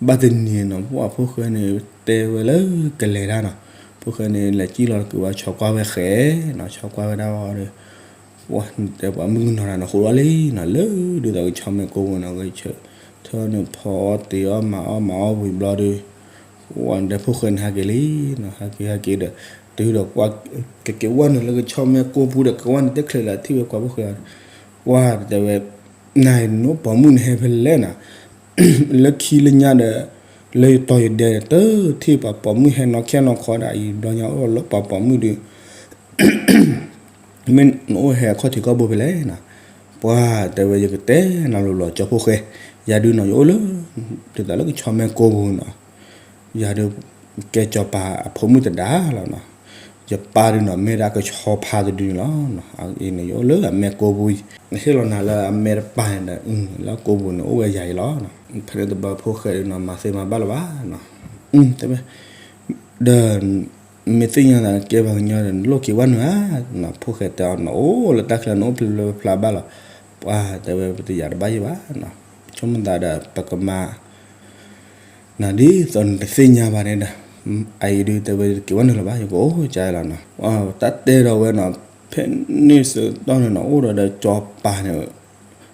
ဘၣ်တနံၤနီၤ ပှၤဖိၣ်ဃဲန့ၣ် တဲဝဲလၢကလဲၤတၢ်နီၤ, ဖိၣ်ဃဲန့ၣ် လဲၤစံၣ်လီၤတကုၤဝဲဆီကွၢ်ဝဲဃဲနီၤ, ဆီကွၢ်ဝဲဒၣ်ဝံၤဒီး ပှၤတဲပှၤမုၣ်ကနီၤတၢ်န့ၣ် ဃိးလီၤလံနီၤ, လၢဒ်သိးကဆီမဲာ်ကိးပူၤနီၤ ဂဲၤဆၢထၢၣ်န့ၣ် ဖီအီၣ်တ့ၤအီၣ် မၤအီၣ်မၤအီၣ်ဝံၤဘျီဒီး ပှၤတဲဖိၣ်ဃဲန့ၣ် ဟဲက့ၤလံနီၤ, ဟဲက့ၤဟဲက့ၤဒီး တုၤဒီးပှၤ ကက့ၤဝဲနုာ်လၢကဆီမဲာ်ကိးပူၤဒီး ကဝဲနုာ်တချုးလၢထံၣ်ဝဲပှၤဖိၣ်ဃဲအီၤ, ပှၤတဲဝဲ နၤနအိၣ်ပိာ်မုၣ်န့ၣ်ဟဲဖဲလဲၣ်နီၤ, လၢခံလၢညါဒီး လၢယတီၤယဒဲး တထံၣ်ပှၤပိာ်မုၣ်ဟဲနီၢ်ခဲနီၢ်ခီဒၣ်အံၤ ဘျီညါအိၣ်လၢပှၤပိာ်မုၣ်ဒီး မ့ၢ်နအိၣ်ဟဲအခီၣ်ထံးခီၣ်ဘိဖဲလဲၣ်နီၤ, ပှၤတဲဝဲယကတဲနၤလီၤလီၤကၠီဖိၣ်ဃဲ, ယၤဒုးနီၤ ယအိၣ်လၢ ဒ်သိးလၢကဆီမဲာ်ကိးပူၤနီၤ, ယၤဒုး ကဲစီၤပၤအဖိမုၣ်တဒါလီၤနီၤ, ယပၢ်ဒုးနီၤ မ့ၢ်ဒၣ်ကဆီဖါတဒုန့ၣ်လီၤ, အံၤန့ၣ် ယအိၣ်လၢအမဲာ်ကိးပူၤ, နဟ့ၣ်လီၤနၤလၢအမဲာ်တပၤန့ၣ်ဒီး လၢကိးပူၤန့ၣ် အိၣ်ဝဲယၤအံၤလီၤ, ဖဲန့ၣ်တဘျီဖိၣ်ဃဲဒုးနီၤ မၤသ့မၤဘၣ်လၢၤဘၣ်နီၤ, တဲဝဲ ဒီး မ့ၢ်သ့ၣ်ညါသးကဲပှၤကညီဒီး နလိၣ်က့ၤဝဲနုာ်ဧါ, ဖိၣ်ဃဲတဲအီၤ နအိၣ်လၢတၢ်ချၢ နအိၣ်ဖျါဖျါဘၣ်လီၤ. ပှၢ်တဲဝဲ ပတယာ်တဘၣ်ယဲၢ်ဘၣ်နီၤ, ဆိကမိၣ်သးဒီး ပကမၤ နၤဒ်သိးနတသ့ၣ်ညါဘၣ်န့ၣ်ဒီး အအံၤဒုးတဲဝဲ တက့ၤဝဲနုာ်လၢၤဘၣ်, ယကအိၣ်ကၢလီၤနီၤ. တၢ်တဲဒီးဝဲနီၤ, ဖဲန့ၣ်စ့ၢ်ကီးန့ၣ်နီၤ အိၣ်ဒီးဒီးစီၤပၤန့ၣ်,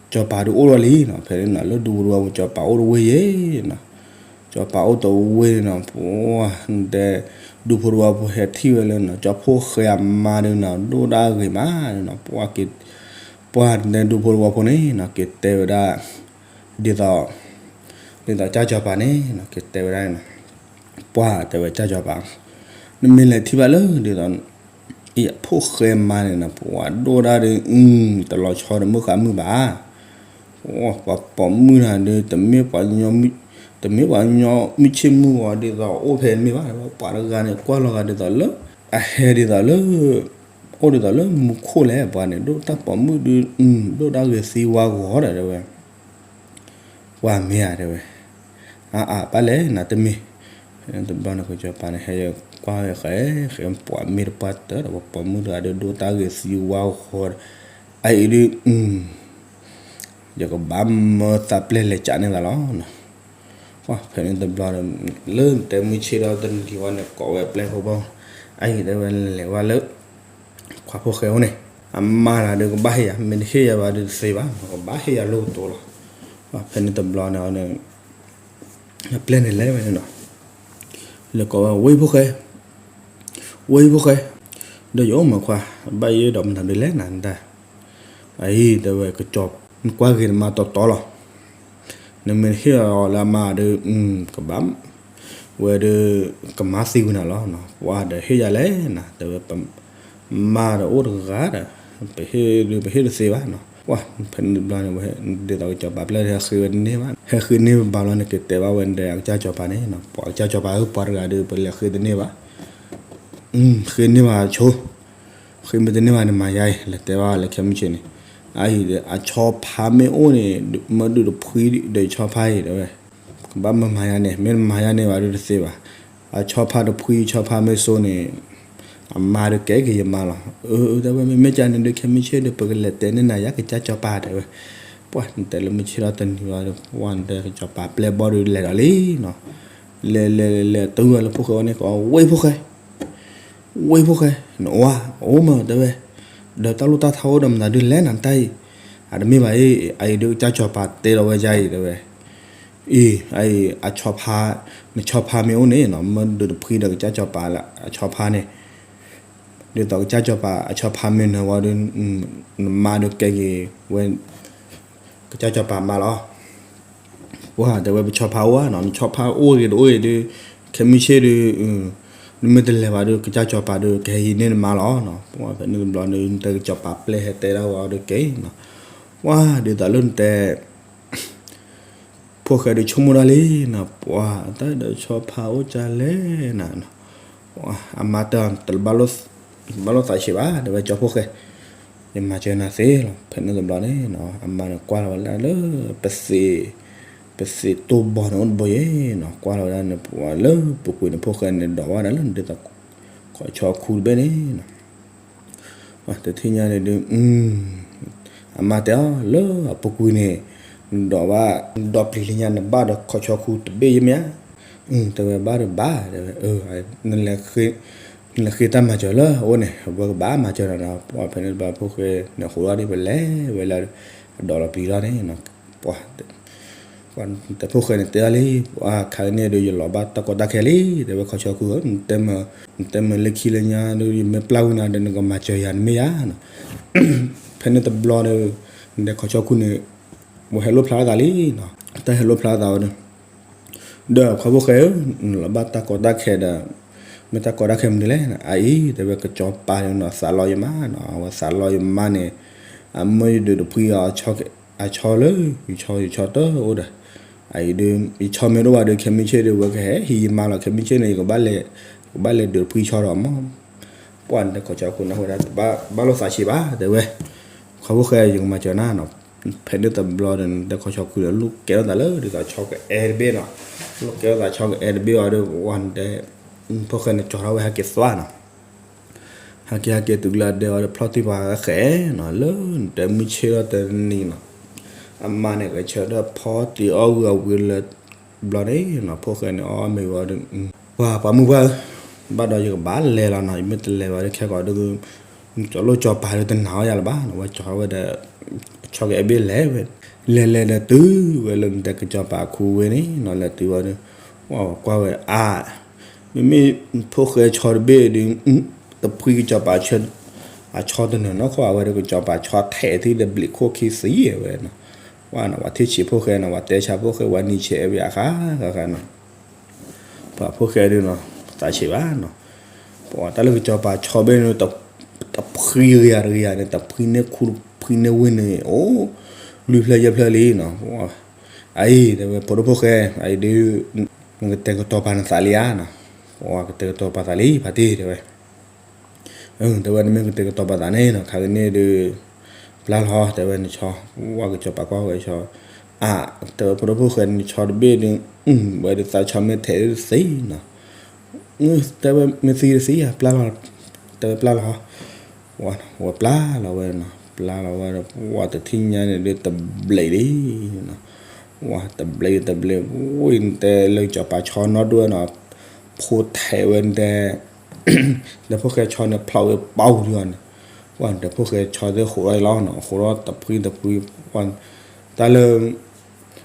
စီၤပၤဒုးအိၣ်ထီၣ်လံနီၤ. ဖဲန့ၣ်နီၤ လၢဒူဖိတဝီပူၤ စီၤပၤအိၣ်တဝ့ၢ်ယဲၢ်နီၤ. စီၤပၤအိၣ်တဝ့ၢ်န့ၣ်နီၤ ပှၢ်တဲ ဒူဖိတဝီဖိဟဲထံၣ်ဝဲလၢနီၤ ကၠီဖိၣ်ဃဲအမါဒုးနီၤ ဒိၣ်ဒၣ်ဂ့ၤမးနီၤ. ပှၢ်က့ၤ ပှၢ်တဲဒူဖိတဝီဖိန့ၣ်နီၤ က့ၤတဲဝဲဒၣ် ဒ်သိး ဒ်သိးကၠၢ်စီၤပၤန့ၣ်နီၤ က့ၤတဲဝဲဒၣ်န့ၣ်နီၤ. ပှၢ်တဲဝဲကၠၢ်စီၤပၤ နမ့ၢ်လဲၤထံၣ်ဘၣ်လၢဒ်သိး အဖိၣ်ဃဲမါန့ၣ်နီၤ ပှၢ်ဒိၣ်ဒၣ်ဒီး တလီၤဆီဒီးမုၢ်ဃါမုၢ်ဘၣ်. ပှၤပိာ်မုၣ်တဂၤဒီး တမ့ၢ်ပှၤကညီ တမ့ၢ်ပှၤကညီမုၢ်ဆ့ၣ်မုၢ်ဂီၤဒ်သိးအိၣ်ဖဲမ့ၢ်ဘၣ်, ပှၤတဂၤန့ၣ်ကွၢ်လီၤဂာ်ဒ်သိးလၢ အဟဲဒ်သိးလၢ အိၣ်ဒ်သိးလၢမူခိၣ်လဲၣ်. ပှၤန့ၣ် ဒိၣ်တၢ်ပိာ်မုၣ်ဒုး ဒိၣ်ဒၣ်ဂ့ၤသံဝါဂီၤဒီးတဲဝဲ ပှၢ်မ့ၢ်ဧါတဲဝဲ, အါအါဘၣ်လဲၣ်နၤတမ့ၢ်, တဘျီန့ၣ် ကၠီၤပၤန့ၣ် ဟဲဃီဃီ ဃဲမ့ၢ်တပှၢ်တၢ်ဒီး ပှၤပိာ်မုၣ်တဂၤဒီး ဒိၣ်တၢ်ဂ့ၤသံဝါဂီၤဒီး အအံၤဒုး ယကဘၣ်မၢသးပျဲၢ်လဲၤကးန့ၢ်သးလီၤ. ပှၢ်ဖဲန့ၣ်တဘျီန့ၣ် လၢနတဲမုၢ်ဆ့ၣ်ဒီးတနံၤဝဲန့ၣ် ကိးဝဲပျဲၢ်ဖိဘၣ်, အအံၤတဲဝဲလဲၤဝဲလၢ ခွါဖိၣ်ဃဲအိၣ်န့ၣ်, အမါတဂၤဒီးကဘၣ်ဟ့ၣ်ယၤ, မ့ၢ်တဟ့ၣ်ယၤဘၣ်ဒီးတသ့ဘၣ်, ကဘၣ်ဟ့ၣ်ယၤလိၣ်ကတိၤလီၤ. ပှၢ်ဖဲန့ၣ်တဘျီန့ၣ် ပျဲၢ်န့ၣ်လဲၤဝဲန့ၣ်နီၤ, လဲၤကိးဝဲ ဝ့ၢ်ဖိၣ်ဃဲ, ဝ့ၢ်ဖိၣ်ဃဲ, ဒီးယအိၣ်မးခွါ, ဘၣ်ယိၣ်ဒီးမနုၤဒုးလဲၣ်နၤနတၢ်, အအံၤတဲဝဲ ကၠီၤ နကွၢ်ဂ့ၤနမါတီတီလီၤ. နမ့ၢ်တဟ့ၣ်အီၤလၢအမါဒီး ကဘၣ် ဝဲဒီး ကမၤသံကွံာ်နၤလီၤ. ပှၢ်ဒီးဟ့ၣ်ယၤလဲၣ်နၤ တဲဝဲ မါဒီးအိၣ်တဂၤဒီး ပဟ့ၣ်ဒုးပဟ့ၣ်တသ့ဘၣ်နီၤ. ပှၢ်ဖဲန့ၣ်တဘျီန့ၣ် ဒ်သိးကၠီၤပၤပျဲၢ်ဒီးဟဲဃ့ဝဲတန့ၢ်ဘၣ်, ဟဲဃ့န့ၢ်ဘၣ်လီၤန့ၣ် က့ၤတဲဘၣ်ဝဲဒီးအကစၢ်ကၠီၤပၤန့ၣ်, ပှၢ်ကစၢ်ကၠီၤပၤဧၢ ပှၤတဂၤဒီး ပလဲၤဃ့တန့ၢ်ဘၣ် ဃ့န့ၢ်ဘၣ်ဆိ, ဃ့မ့ၢ်တန့ၢ်ဘၣ်န့ၣ် မၤယါအံၤ လဲၤတဲဘၣ်လၢခဲမုၢ်ဆ့ၣ်န့ၣ်, အအံၤဒီး အဆီဖါမ့ၢ်အိၣ်န့ၣ် မၢဒုးတဖှံဒီးဆီဖါအံၤတဲဝဲ, ကဘၣ်မၢမၤယါန့ၣ် မ့ၢ်မၤယါန့ၣ်ဘၣ်ဒုးတသ့ဘၣ်. အဆီဖါတဖှံ ဆီဖါမ့ၢ်စိန့ၣ် အမါဒီးကဲက့ၤယမါလီၤ. အၢ တဲဝဲ မ့မ့ၢ်ကန့ၣ်ဒုး ခဲမုၢ်ဆ့ၣ်ဒီး ပကလဲၤတဲန့ၢ်နၤယါကစၢ်ကၠီၤပၤတဲဝဲ. ပှၢ်နတဲလၢမုၢ်ဆ့ၣ်ဒီးတနံၤဘၣ်ဒီး ပှၢ်နတဲကစၢ်ပၤပျဲၢ်ဘီဒီးလဲၤဒီးလံနီၤ. လဲၤလဲၤလဲၤလဲၤတုၤဝဲလၢဖိၣ်ဃဲအအိၣ်န့ၣ် ကိးဝဲ ဝ့ၢ်ဖိၣ်ဃဲ, ဝ့ၢ်ဖိၣ်ဃဲ, နအိၣ်ဧါ, အိၣ်မးတဲဝဲ, ဒီးတၢ်လိၣ်တၢ်ထါအိၣ်ဒီးမနုၤဒုးလဲၣ်နၤတၢ်အံၤ, အတမ့ၢ်ဘၣ်အံၤ, အအံၤဒုးကစၢ်ကၠီၤပၤတဲဒီးဝဲယါအံၤတဲဝဲ, အံၤ အအံၤ အဆီဖါ, နဆီဖါမ့ၢ်အိၣ်န့ၣ်နီၤ မၢဒုးတဖှံဒီးကစၢ်ကၠီၤပၤလၢ အဆီဖါန့ၣ် ဒ်သိးကစၢ်ကၠီၤပၤအဆီဖါမ့ၢ်နၢၤဝဲဒီး နမါဒီးကဲက့ၤဝဲ ကစၢ်ကၠီၤပၤမါလီၤ. ပှၢ်တဲဝဲပဆီဖါအိၣ်ဧါနီၤ, နဆီဖါအိၣ်ဂ့ၤတအိၣ်ဂ့ၤဒီး ခဲမုၢ်ဆ့ၣ်ဒီး နမ့ၢ်တလဲၤဘၣ်ဒီး ကစၢ်ကၠီၤပၤဒီး ကဟဲဟံးန့ၢ်နမါလီၤနီၤ. ပှၢ်ဖဲန့ၣ်တဘျီဒီး နတဲကစၢ်ပၤပျဲၢ်ဟဲတဲဒၣ်ဝဲဒီးက့ၤနီၤ. ပှၢ်ဒ်သိးလၢနတဲ ဖိၣ်ဃဲဒီးဆိကမိၣ်ဒၣ်လံနီၤ, ပှၢ်တၢ်ဒီးဆီဖါအိၣ်ကလဲၣ်နၤနီၤ. အမါတဲအီၤ တဘၣ်လိၣ်သးဆံးဘၣ် တဲဝဲကၠီဖိၣ်ဃဲ, ယမၤစၢၤနၤသ့လီၤ. ဖဲန့ၣ်တဘျီန့ၣ်နီၤ အမါန့ၣ်ကွၢ်လီၤဝဲဒၣ်လၢ ပသ့ၣ်, ပသ့ၣ်တိၢ်ဘီန့ၣ်အိၣ်တဘိယဲၢ်နီၤ, ကွၢ်လီၤဝဲဒၣ်န့ၣ် ပှၢ်လၢပူၤကွံာ်န့ၣ် ဖိၣ်ဃဲန့ၣ်ဒိးဝဲဒၣ်လၢဒ်သိး ခီၣ်ဆီခူတဘ့ၣ်န့ၣ်နီၤ. တထံၣ်ညါန့ၣ်ဒုး အမါတဲအီၤ လၢအပူၤကွံာ်န့ၣ် နဒိးဘၣ် နဒိးပျံၤလၢညါ နဘၣ်ဒီးခီၣ်ဆီခူတဘ့ၣ်ယဲၢ်မ့ၢ်ဧါ. တဲဝဲဘၣ်ဒီးဘၣ် တဲဝဲ နလဲၤဃ့တၢ်မၤစၢၤလၢအအိၣ်န့ၣ် အဝဲကဘၣ်မၤစၢၤနၤနီၤ. ပှၢ်ဖဲန့ၣ်တဘျီဖိၣ်ဃဲန့ၣ် ဃိးလီၤဒ်ပလဲၤဝဲလၢ အဒိးလီၤပျံၤလီၤန့ၣ် ပှၢ် တဲဖိၣ်ဃဲန့ၣ်တဲအီၤလံ ပှၢ်ခါန့ၣ်ဒီး ယလီၤဘၣ်တၢ်ကီတၢ်ခဲလံ တဲဝဲခီၣ်ဆီခူဧၢ, နတဲမ့ၢ်လၢခံလၢညါဒီး ယမ့ၢ်ပျၢ်ဝံၤနၤဒီး နကမၤစၢၤယၤန့ၣ်မ့ၢ်ဧါနီၤ. ဖဲန့ၣ်တဘျီဒီး နတဲခီၣ်ဆီခူန့ၣ် ဝဲဟဲလိၣ်ဖျါထီၣ်သးလံနီၤ, တၢ်ဟဲလိၣ်ဖျါထီၣ်သးဝဲဒီး ဒီးခွါဖိၣ်ဃဲဧၢ, နလီၤဘၣ်တၢ်ကီတၢ်ခဲဒီး မ့ၢ်တၢ်ကီတၢ်ခဲမနုၤလဲၣ်. အအံၤ တဲဝဲကစီၤပၤန့ၣ်နီၤ သးလီယမါနီၤ, အဝဲသးလီယမါန့ၣ် အမၢယဒုးတဖှံအီၤ အဆီလၢ ယဆီယဆီတအိၣ်ဒီး အအံၤဒီး ယဆီမ့ၢ်တအိၣ်ဘၣ်ဒီး ခဲမုၢ်ဆ့ၣ်ဒီး ဝဲကဟဲဟံးယမါလီၤ. ခဲမုၢ်ဆ့ၣ်န့ၣ် ယကဘၣ်လဲၤ ကဘၣ်လဲၤဒုးတဖှံဆီဒီးမး ပှၢ်နတဲခီၣ်ဆီခူန့ၣ်ဝဲဒၣ် တဘၣ်လိၣ်သးဆံးဘၣ် တဲဝဲ, ခွါဖိၣ်ဃဲ ယကမၤစၢၤနၤနီၤ. ဖဲန့ၣ်တဘျီဒီး နတဲခီၣ်ဆီခူဒီး လိၣ်ကဲထီၣ်သးလၢ ဒ်သိးဆီကအဲၣ်တဘ့ၣ်နီၤ, လိၣ်ကဲထီၣ်သးဆီကအဲၣ်တဘ့ၣ်အီၤဒီး ပှၢ်နတဲ ဖိၣ်ဃဲန့ၣ်ကၠီထီၣ်ဝဲဟဲက့ၤသွါနီၤ. ဟဲက့ၤဟဲက့ၤတုၤလၢအဒဲအီၤဒီးဖျီၣ်တံၢ်ပှၤဃဲနီၤ လၢနတဲမုၢ်ဆ့ၣ်ထီၣ်တနံၤနီၤ, အမါန့ၣ်ကဆၢထၢၣ်ဖီတံၢ်အီၣ်ဂုာ်အဝံၤလၢဘျီန့ၣ်နီၤ, ဖိၣ်ဃဲန့ၣ်အီၣ်မ့ၤဝံၤဒီး ပှၤပှၤမုၣ်ပှၢ်ဧၢ, ဘၣ်ဒီးယကဘၣ်လဲၤလီၤနီၤ, ယမ့ၢ်တလဲၤဘၣ်ဒီးခဲကိာ်ဒီး ကၠီၤလိၣ်ကၠီၤပၤဒီးတနာ်အီၤယၤလၢၤဘၣ်နီၤ, ဝဲကၠီထီၣ်ဝဲဒီး ဆီကအဲၣ်ဘ့ၣ်လဲၤဝဲ, လဲၤလဲၤဒီးတုၤဝဲလၢနတဲကစီၤပၤခူဝ့ၢ်န့ၣ်နီၤ, လဲၤတုၤဝဲဒီး ကွၢ်ဝဲအါ မ့မ့ၢ်ဖိၣ်ဃဲဆီတဘ့ၣ်ဒီး တဖှံကစီၤပၤ အဆီတနၢၤနီၢ်ခိၣ် အဝဲဒီးကစီၤပၤဆီထဲးထံၣ်ဒီးဘျံးခိၣ်ခံသံဝဲနီၤ, ဝဲထံၣ်ဆံးဖိၣ်ဃဲနီၤ, ဝဲတဲဆါဖိၣ်ဃဲ ဝဲနံၤဆဲးအဲၣ်ဘ့ၣ်အါဃါဃါဃါနီၤ, ပှၤဖိၣ်ဃဲဒုးနီၤ သးဆံးဘၣ်နီၤ, ပှၤတၢ်လၢကစီၤပၤဆီဘ့ၣ်န့ၣ် တဖှံဂ့ၤတဂ့ၤန့ၣ် တဖှံန့ၢ်ခူတဖှံန့ၢ်ဝ့ၢ်န့ၣ် အိၣ် လွံၢ်ဖျၢၣ်ယဲၢ်ဖျၢၣ်လံနီၤ, အအံၤ တဲဝဲဖိဒိၣ်ဖိၣ်ဃဲ အအံၤဒုး နကတဲာ်ကတီၤပာ်နသးလံဧါနီၤ, ပှၤကတဲာ်ကတီၤပာ်သးလံ ဖါတံၢ်တဲဝဲ တဲဝဲနမ့ၢ်ကတဲာ်ကတီၤပာ်သးန့ၣ်နီၤ ခါကန့ၣ်ဒုး ပျၢ်လီၤ တဲဝဲနဆီ, ဝဲကစီၤပၤကွၢ်ဝဲဆီ, အါ တဲဝဲဖိဒိၣ်ဖိၣ်ဃဲနဆီတဘ့ၣ်ဒုး ဝဲဒုးသးဆီမ့ၢ်ထဲးဒုးတသံနီၤ, တဲဝဲမ့ၢ်သံတသံဧါ ပျၢ်လီၤ, တဲဝဲပျၢ်လီၤ, ဝဲပျၢ်လီၤဝဲနီၤ, ပျၢ်လီၤဝဲဒီး ဝဲတထံၣ်ညါန့ၣ်ဒုးတဘျံးလံနီၤ, ဝဲတဘျံးတဘျံး ဝံၤတဲလၢကစီၤပၤဆီနီၢ်ဒိၣ်နီၤ, ဖိထဲးဝဲတဲ ဒီးဖိၣ်ဃဲဆီန့ၣ်ဖျီၣ်ဝဲပီဒုးအီၤန့ၣ်, ပှၤဒီးဖိၣ်ဃဲဆီသ့ၣ်ဃိးထီၣ်အံၤလီၤနီၤ, ဃိးထီၣ်တဖှံတဖှံ, ပှၤတၢ်လၢ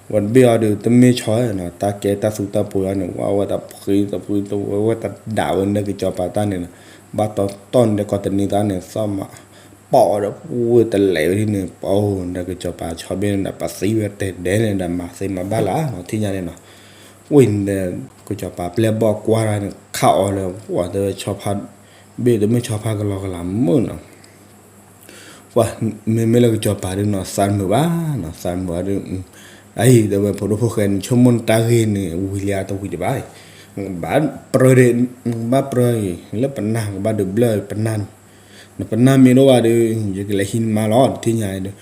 ဝဲတဘ့ၣ်အီၤဒီး တမ့ၢ်ဆီနီၤ, တၢ်ကဲတၢ်သူတၢ်ပှ့ၤအီၤန့ၣ် ဝဲဝဲတဖှံတဖှံတဝဲဝဲတဒၣ်ဝဲန့ၣ်ကစီၤပၤတၢ်န့ၣ်နီၤ, ဘၣ်တီတီၢ်န့ၣ်ဒီးကီၢ်တနံၤသၢန့ၣ် သီၣ်မး ပီၣ်ဒီးဝဲတလဲၤဝဲဒ်န့ၣ် ပီၣ်ဒီးကစီၤပၤဆီဘ့ၣ်န့ၣ်ဒီး ပသံဝဲတဲဒဲးန့ၣ်ဒီး မၤသ့မၤဘၣ်လၢနီၤ ထံၣ်ညါန့ၣ်နီၤ, ဝံၤန့ၣ်ဒီး ကစီၤပၤပျဲၢ်ဘီၣ်ကွၢ်တၢ်န့ၣ် ခးအီၤလၢ ပှၤတဲဝဲဆီဖါဘ့ၣ်တမ့ၢ်ဆီဖါကလီကလီမုၢ်နီၤ ပှၤမ့မ့ၢ်လၢကစီၤပၤဒုးနီၤ သးတမုာ်ဘၣ်နီၤ, သးတမုာ်ဘၣ်ဒီး အအံၤတဲဝဲဖိဒိၣ်ဖိၣ်ဃဲန့ၣ် ဆိကမိၣ်နတၢ်ဂ့ၢ်န့ၣ် ဝံၤလံဧါတဝံၤဒံးဘၣ်, နကဘၣ်ပြၢဒံး နကဘၣ်ပြၢအံၤ လၢပနၢ် နကဘၣ်ဒုးဘျၢပနၢ်န့ၣ်, နပနၢ်မ့ၢ်ဒိၣ်ဘၣ်ဒီး ယကလဲၤဟံးနမါလီၤ နထံၣ်ညါဒီး ဒီး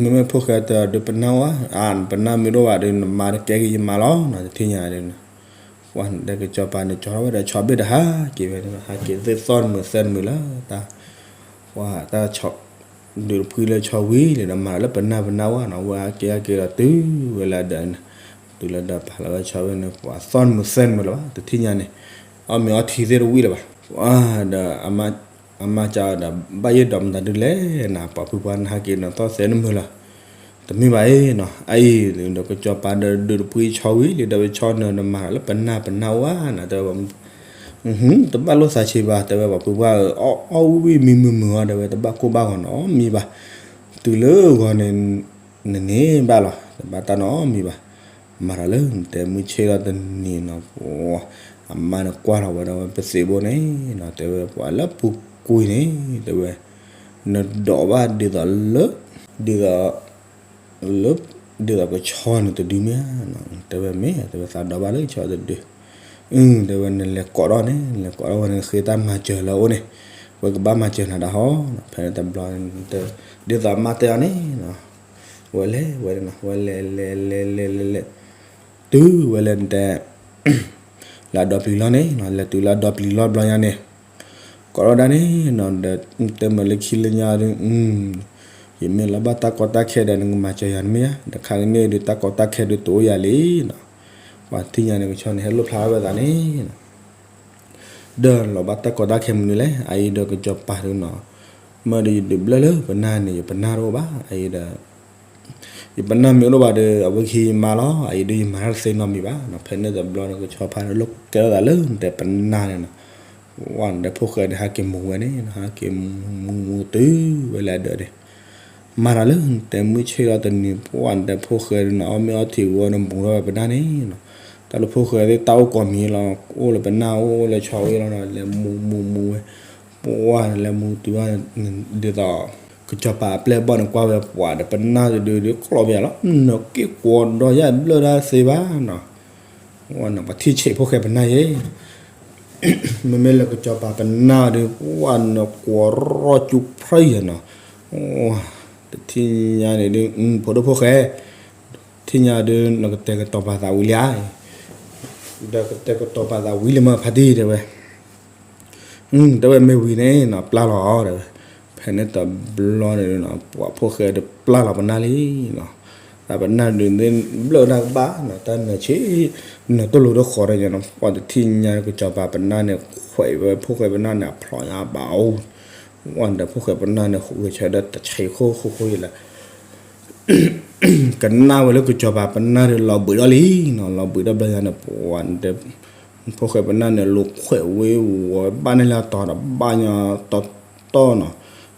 မ့မ့ၢ်ဖိၣ်ဃဲတဲဒီးပနၢ်ဝဲ အါ နပနၢ်မ့ၢ်ဒိၣ်ဘၣ်ဒီး နမါတကဲက့ၤယမါလီၤ နတထံၣ်ညါဒီး ပှၤဒီးကစီၤပၤန့ၣ် ကၠီထီၣ်ဝဲဒီးဆီဘ့ၣ်တဟါက့ၤဝဲ ဟးက့ၤသ့ၣ်သီၣ်တမုာ်သဲတမုာ်လၢတၢ် ပှၤတၢ်ဆီ ဒုးတဖှံလၢဆီဝံၤလံဒီး မၤလၢပနၢ်ပနၢ်ဝဲနီၤ ဝဲဟးက့ၤဟးက့ၤဒီးတုၤဝဲလၢဒီး တုၤလၢဒီးပာ်လီၤဝဲဆီဘ့ၣ်န့ၣ် ပှၤသီၣ်တမုာ်သဲတမုာ်လၢၤဘၣ် တထံၣ်ညါန့ၣ် အီၣ်မ့ၤအီထံသ့ၣ်တဝံၣ်လၢၤဘၣ် ပှၤဒီး အမါကဒီး ဘၣ်ယဲၢ်ဒီးမတၤဒုးလဲၣ်နၤ ပှၤဖုပှၤနဟးက့ၤနသီၣ်သဲနမုာ်လၢၤ တမ့ၢ်ဘၣ်အံၤနီၤ အအံၤဒီးကစီၤပၤဒီးဒုးတဖှံဆီဝံၤလံ ဒီးဝဲဆီနၢၤနမၤလၢပနၢ်ပနၢ်ဝဲနီၤ တဲဝဲ တဘၣ်လိၣ်သးဆံးဘၣ် တဲဝဲပှၤဖုပှၤအၢ အီၣ်ဝံၣ်ဝံၣ်မံမုာ်မုာ်အီၤ တဲဝဲတဘၣ်ကိၢ်ဘၣ်ဂီၤနီၤ မံဘၣ် တုၤလၢဂီၤန့ၣ် နန့ၢ်ဘၣ်လီၤ တဘၣ်တၢ်နီတမံၤဘၣ်. မၤဒီးလၢနတဲမုၢ်ဆ့ၣ်ထီၣ်တနံၤနီၤ ပှၤ အမါန့ၣ်ကွၢ်ထီၣ်ဝဲဒီးဝဲပသံးဘိန့ၣ်နီၤ တဲဝဲပှၤလၢပူၤကွံာ်န့ၣ် တဲဝဲ နဒိးဘၣ်ဒ်သိးလၢ ဒ်သိး လၢ ဒ်သိးကဆီန့ၣ်တဒုမ့ၢ်ဧါနီၤ တဲဝဲမ့ၢ် တဲဝဲသးဒိးဘၣ်လၢကဆီတဒု အ တဲဝဲနလဲၤကိးထီၣ်န့ၣ် နလဲၤကိးထီၣ်ဝဲန့ၣ် ဃ့တၢ်မၤစၢၤလၢအအိၣ်န့ၣ် ဝဲကဘၣ်မၤစၢၤနၤဒၣ်ဟီနီၤ ဖဲန့ၣ်တဘျီ ဒ်သိးအမါတဲအီၤန့ၣ်နီၤ ဝဲလဲၤဝဲနီၤ ဝဲလဲၤလဲၤလဲၤလဲၤလဲၤလဲၤ တုၤဝဲလဲၤနတဲ လၢအဒီပျံၤလီၢ်န့ၣ်နီၤ လဲၤတုၤလၢအဒီပျံၤလီၢ်ဘျီညါန့ၣ် ကိးထီၣ်ဒၣ်န့ၣ်နီၤ ဒီးတဲမ့ၢ်လၢခံလၢညါဒီး ယမ့ၢ်လီၤဘၣ်တၢ်ကီတၢ်ခဲဒီး နကမၤစၢၤယၤတမ့ၢ်ဧါ ဒီးခါကန့ၣ်ဒုး တၢ်ကီတၢ်ခဲဒုးတအိၣ်ယၤလံနီၤ ပှၤထံၣ်ညါန့ၣ် ကဆီန့ၣ် ဟဲလိၣ်ဖျါဝဲသးန့ၣ်နီၤ ဒီးလီၤဘၣ်တၢ်ကီတၢ်ခဲမနုၤလဲၣ် အအံၤဒီးကစီၤပၤဒုးနီၤ မ့ၢ်ဒီးယဒုးဘျၢလၢပနၢ်န့ၣ် ယပနၢ်တအိၣ်ဘၣ် အအံၤဒီး ယပနၢ်မ့ၢ်အိၣ်လၢၤဘၣ်ဒီး အဝဲကဟံးယမါလီၤ အအံၤဒုးယမၤတၢ်တသ့နီတမံၤဘၣ်နီၤ ဖဲန့ၣ်တဘျီန့ၣ် ကဆီဖါန့ၣ် လိၣ်ကဲထီၣ်သးလၢနတဲပနၢ်န့ၣ်နီၤ ဝဲနတဲဖိၣ်ဃဲဒီးဟးက့ၤမူဝဲန့ၣ်နီၤ ဟးက့ၤမူမူမူတုၤဝဲလၢအဒၢးန့ၣ် မၤတၢ်လၢနတဲမုၢ်ဆ့ၣ်ထီၣ်တနံၤ ပှၤနတဲဖိၣ်ဃဲဒုးနီၤ အီၣ်မ့ၤအီထံဝံၤအီၤန့ၣ် မူထီၣ်ဝဲပနၢ်န့ၣ်နီၤ တၢ်လၢဖိၣ်ဃဲသ့ၣ်တၢ်အိၣ်ကိးမံၤလီၤ အိၣ်လၢပနၢ်အိၣ်လၢဆီဝံၤလီၤနီၤ လဲၤမူမူမူဝဲ ပှၤလဲၤမူတုၤဝဲ ဒ်သိး ကစီၤပၤအပျဲၢ်ဘီၣ်န့ၣ်ကွၢ်ဝဲပှၤဒီးပနၢ်တဒုဒုးကျီၢ်ဘၣ်ယၤလီၤ နက့ၢ်ကွီဒီးယဘျၢတၢ်သ့ဘၣ်နီၤ ဝဲနီၤ ပှၤထံၣ်ဆံးဖိၣ်ဃဲပနၢ်ယဲ မ့မ့ၢ်လၢကစီၤပၤပနၢ်ဒီး ပှၤနကွီၢ်ရီၣ်ကၠူဖျၢၣ်ယဲနီၤ တထံၣ်ညါန့ၣ်ဒုး ဖိဒိၣ်ဖိၣ်ဃဲ ထံၣ်ညါဒုး နကတဲာ်ကတီၤပာ်သးဝံၤလံဧါ, ဒီးကတဲာ်ကတီၤပာ်သးဝံၤလံမ့ၢ်ဖါတံၢ်တဲဝဲ, တဲဝဲမ့ၢ်ဝံၤန့ၣ်နီၤ ပျၢ်လီၤတဲဝဲ, ဖဲန့ၣ်တဘျီန့ၣ် ပှၤဖိၣ်ဃဲဒုးပျၢ်လီၤပနၢ်လံနီၤ, သးပနၢ်ဒုး ဘျၢၣ်တၢ်ကဘၣ်နီၤ တၢ်နၢၤဆံး, နၢၤတလိၤတဃီၤဒီးညါနီၤ ပှၤတထံၣ်ညါကစီၤပၤပနၢ်န့ၣ် ခွဲးဝဲဖိၣ်ဃဲပနၢ်န့ၣ် အဖျိးညါဘၣ်အိၣ်, ဝဲဒီးဖိၣ်ဃဲပနၢ်န့ၣ် ဟူးဂဲၤဆၢထၢၣ်တဆံးခိၣ်ဃိဃိယလဲၣ် ကနၣ်ဝဲလၢကစီၤပၤပနၢ်ဒုးလီၤဘှံးထီၣ်လံနီၤ, လီၤဘှံးထီၣ်ဘျီညါန့ၣ် ပှၤ ဖိၣ်ဃဲပနၢ်န့ၣ် လိာ်ခွဲးဝဲဝီၤဘၣ်န့ၣ်လၢအတီၤဒီးဘၣ်ညါတီတီနီၤ,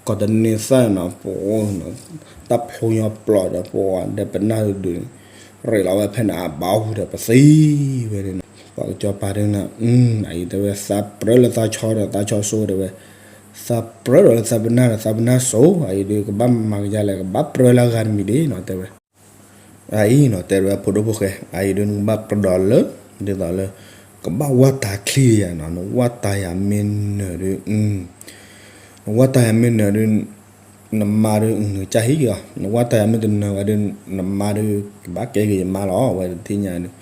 ကီၢ်တန့ၢ်သၣ်နီၤ ပှၤ တၢ်ဖျိညီပျီဒီး ပှၤဒီးပနၢ်ဒုး ရ့းလီၤဝဲဖဲန့ၣ်အဘၣ်အိၣ်ဒီးပသံဝဲန့ၣ်နီၤ, ပှၤကစီၤပၤဒုးနီၤ အအံၤတဲဝဲ သးပြၢလၢသးဆီဒီးသးဆီစိတဲဝဲ, သးပြၢဒီးလၢသးပနၢ်ဒီးသးပနၢ်စိ, အအံၤဒုး ကဘၣ်မၤကယါလဲၣ် ကဘၣ်ပြၢလၢအဂၤတမံၤဒ်နီၤတဲဝဲ အအံၤနီၤ တဲဝဲဖိဒိၣ်ဖိၣ်ဃဲ အအံၤဒုး နကဘၣ်ပြၢဒီးလၢ ဒ်သိးလၢ ကဘၣ်ဝၢ်တၢ်ချံယၤနီၤ, နဝၢ်တၢ်ယၤမ့ၢ်နၢၤဒုး နဝၢ်တၢ်ယၤမ့ၢ်နၢၤဒုး နမါဒုး နကစၢ်ဟံၣ်က့ၤအီၤ, နဝၢ်တၢ်ယၤမ့ၢ်တနၢၤဘၣ်ဒုး နမါဒုး ကဘၣ်ကဲက့ၤယမါလီၤ, ဝဲတထံၣ်ညါဒုး,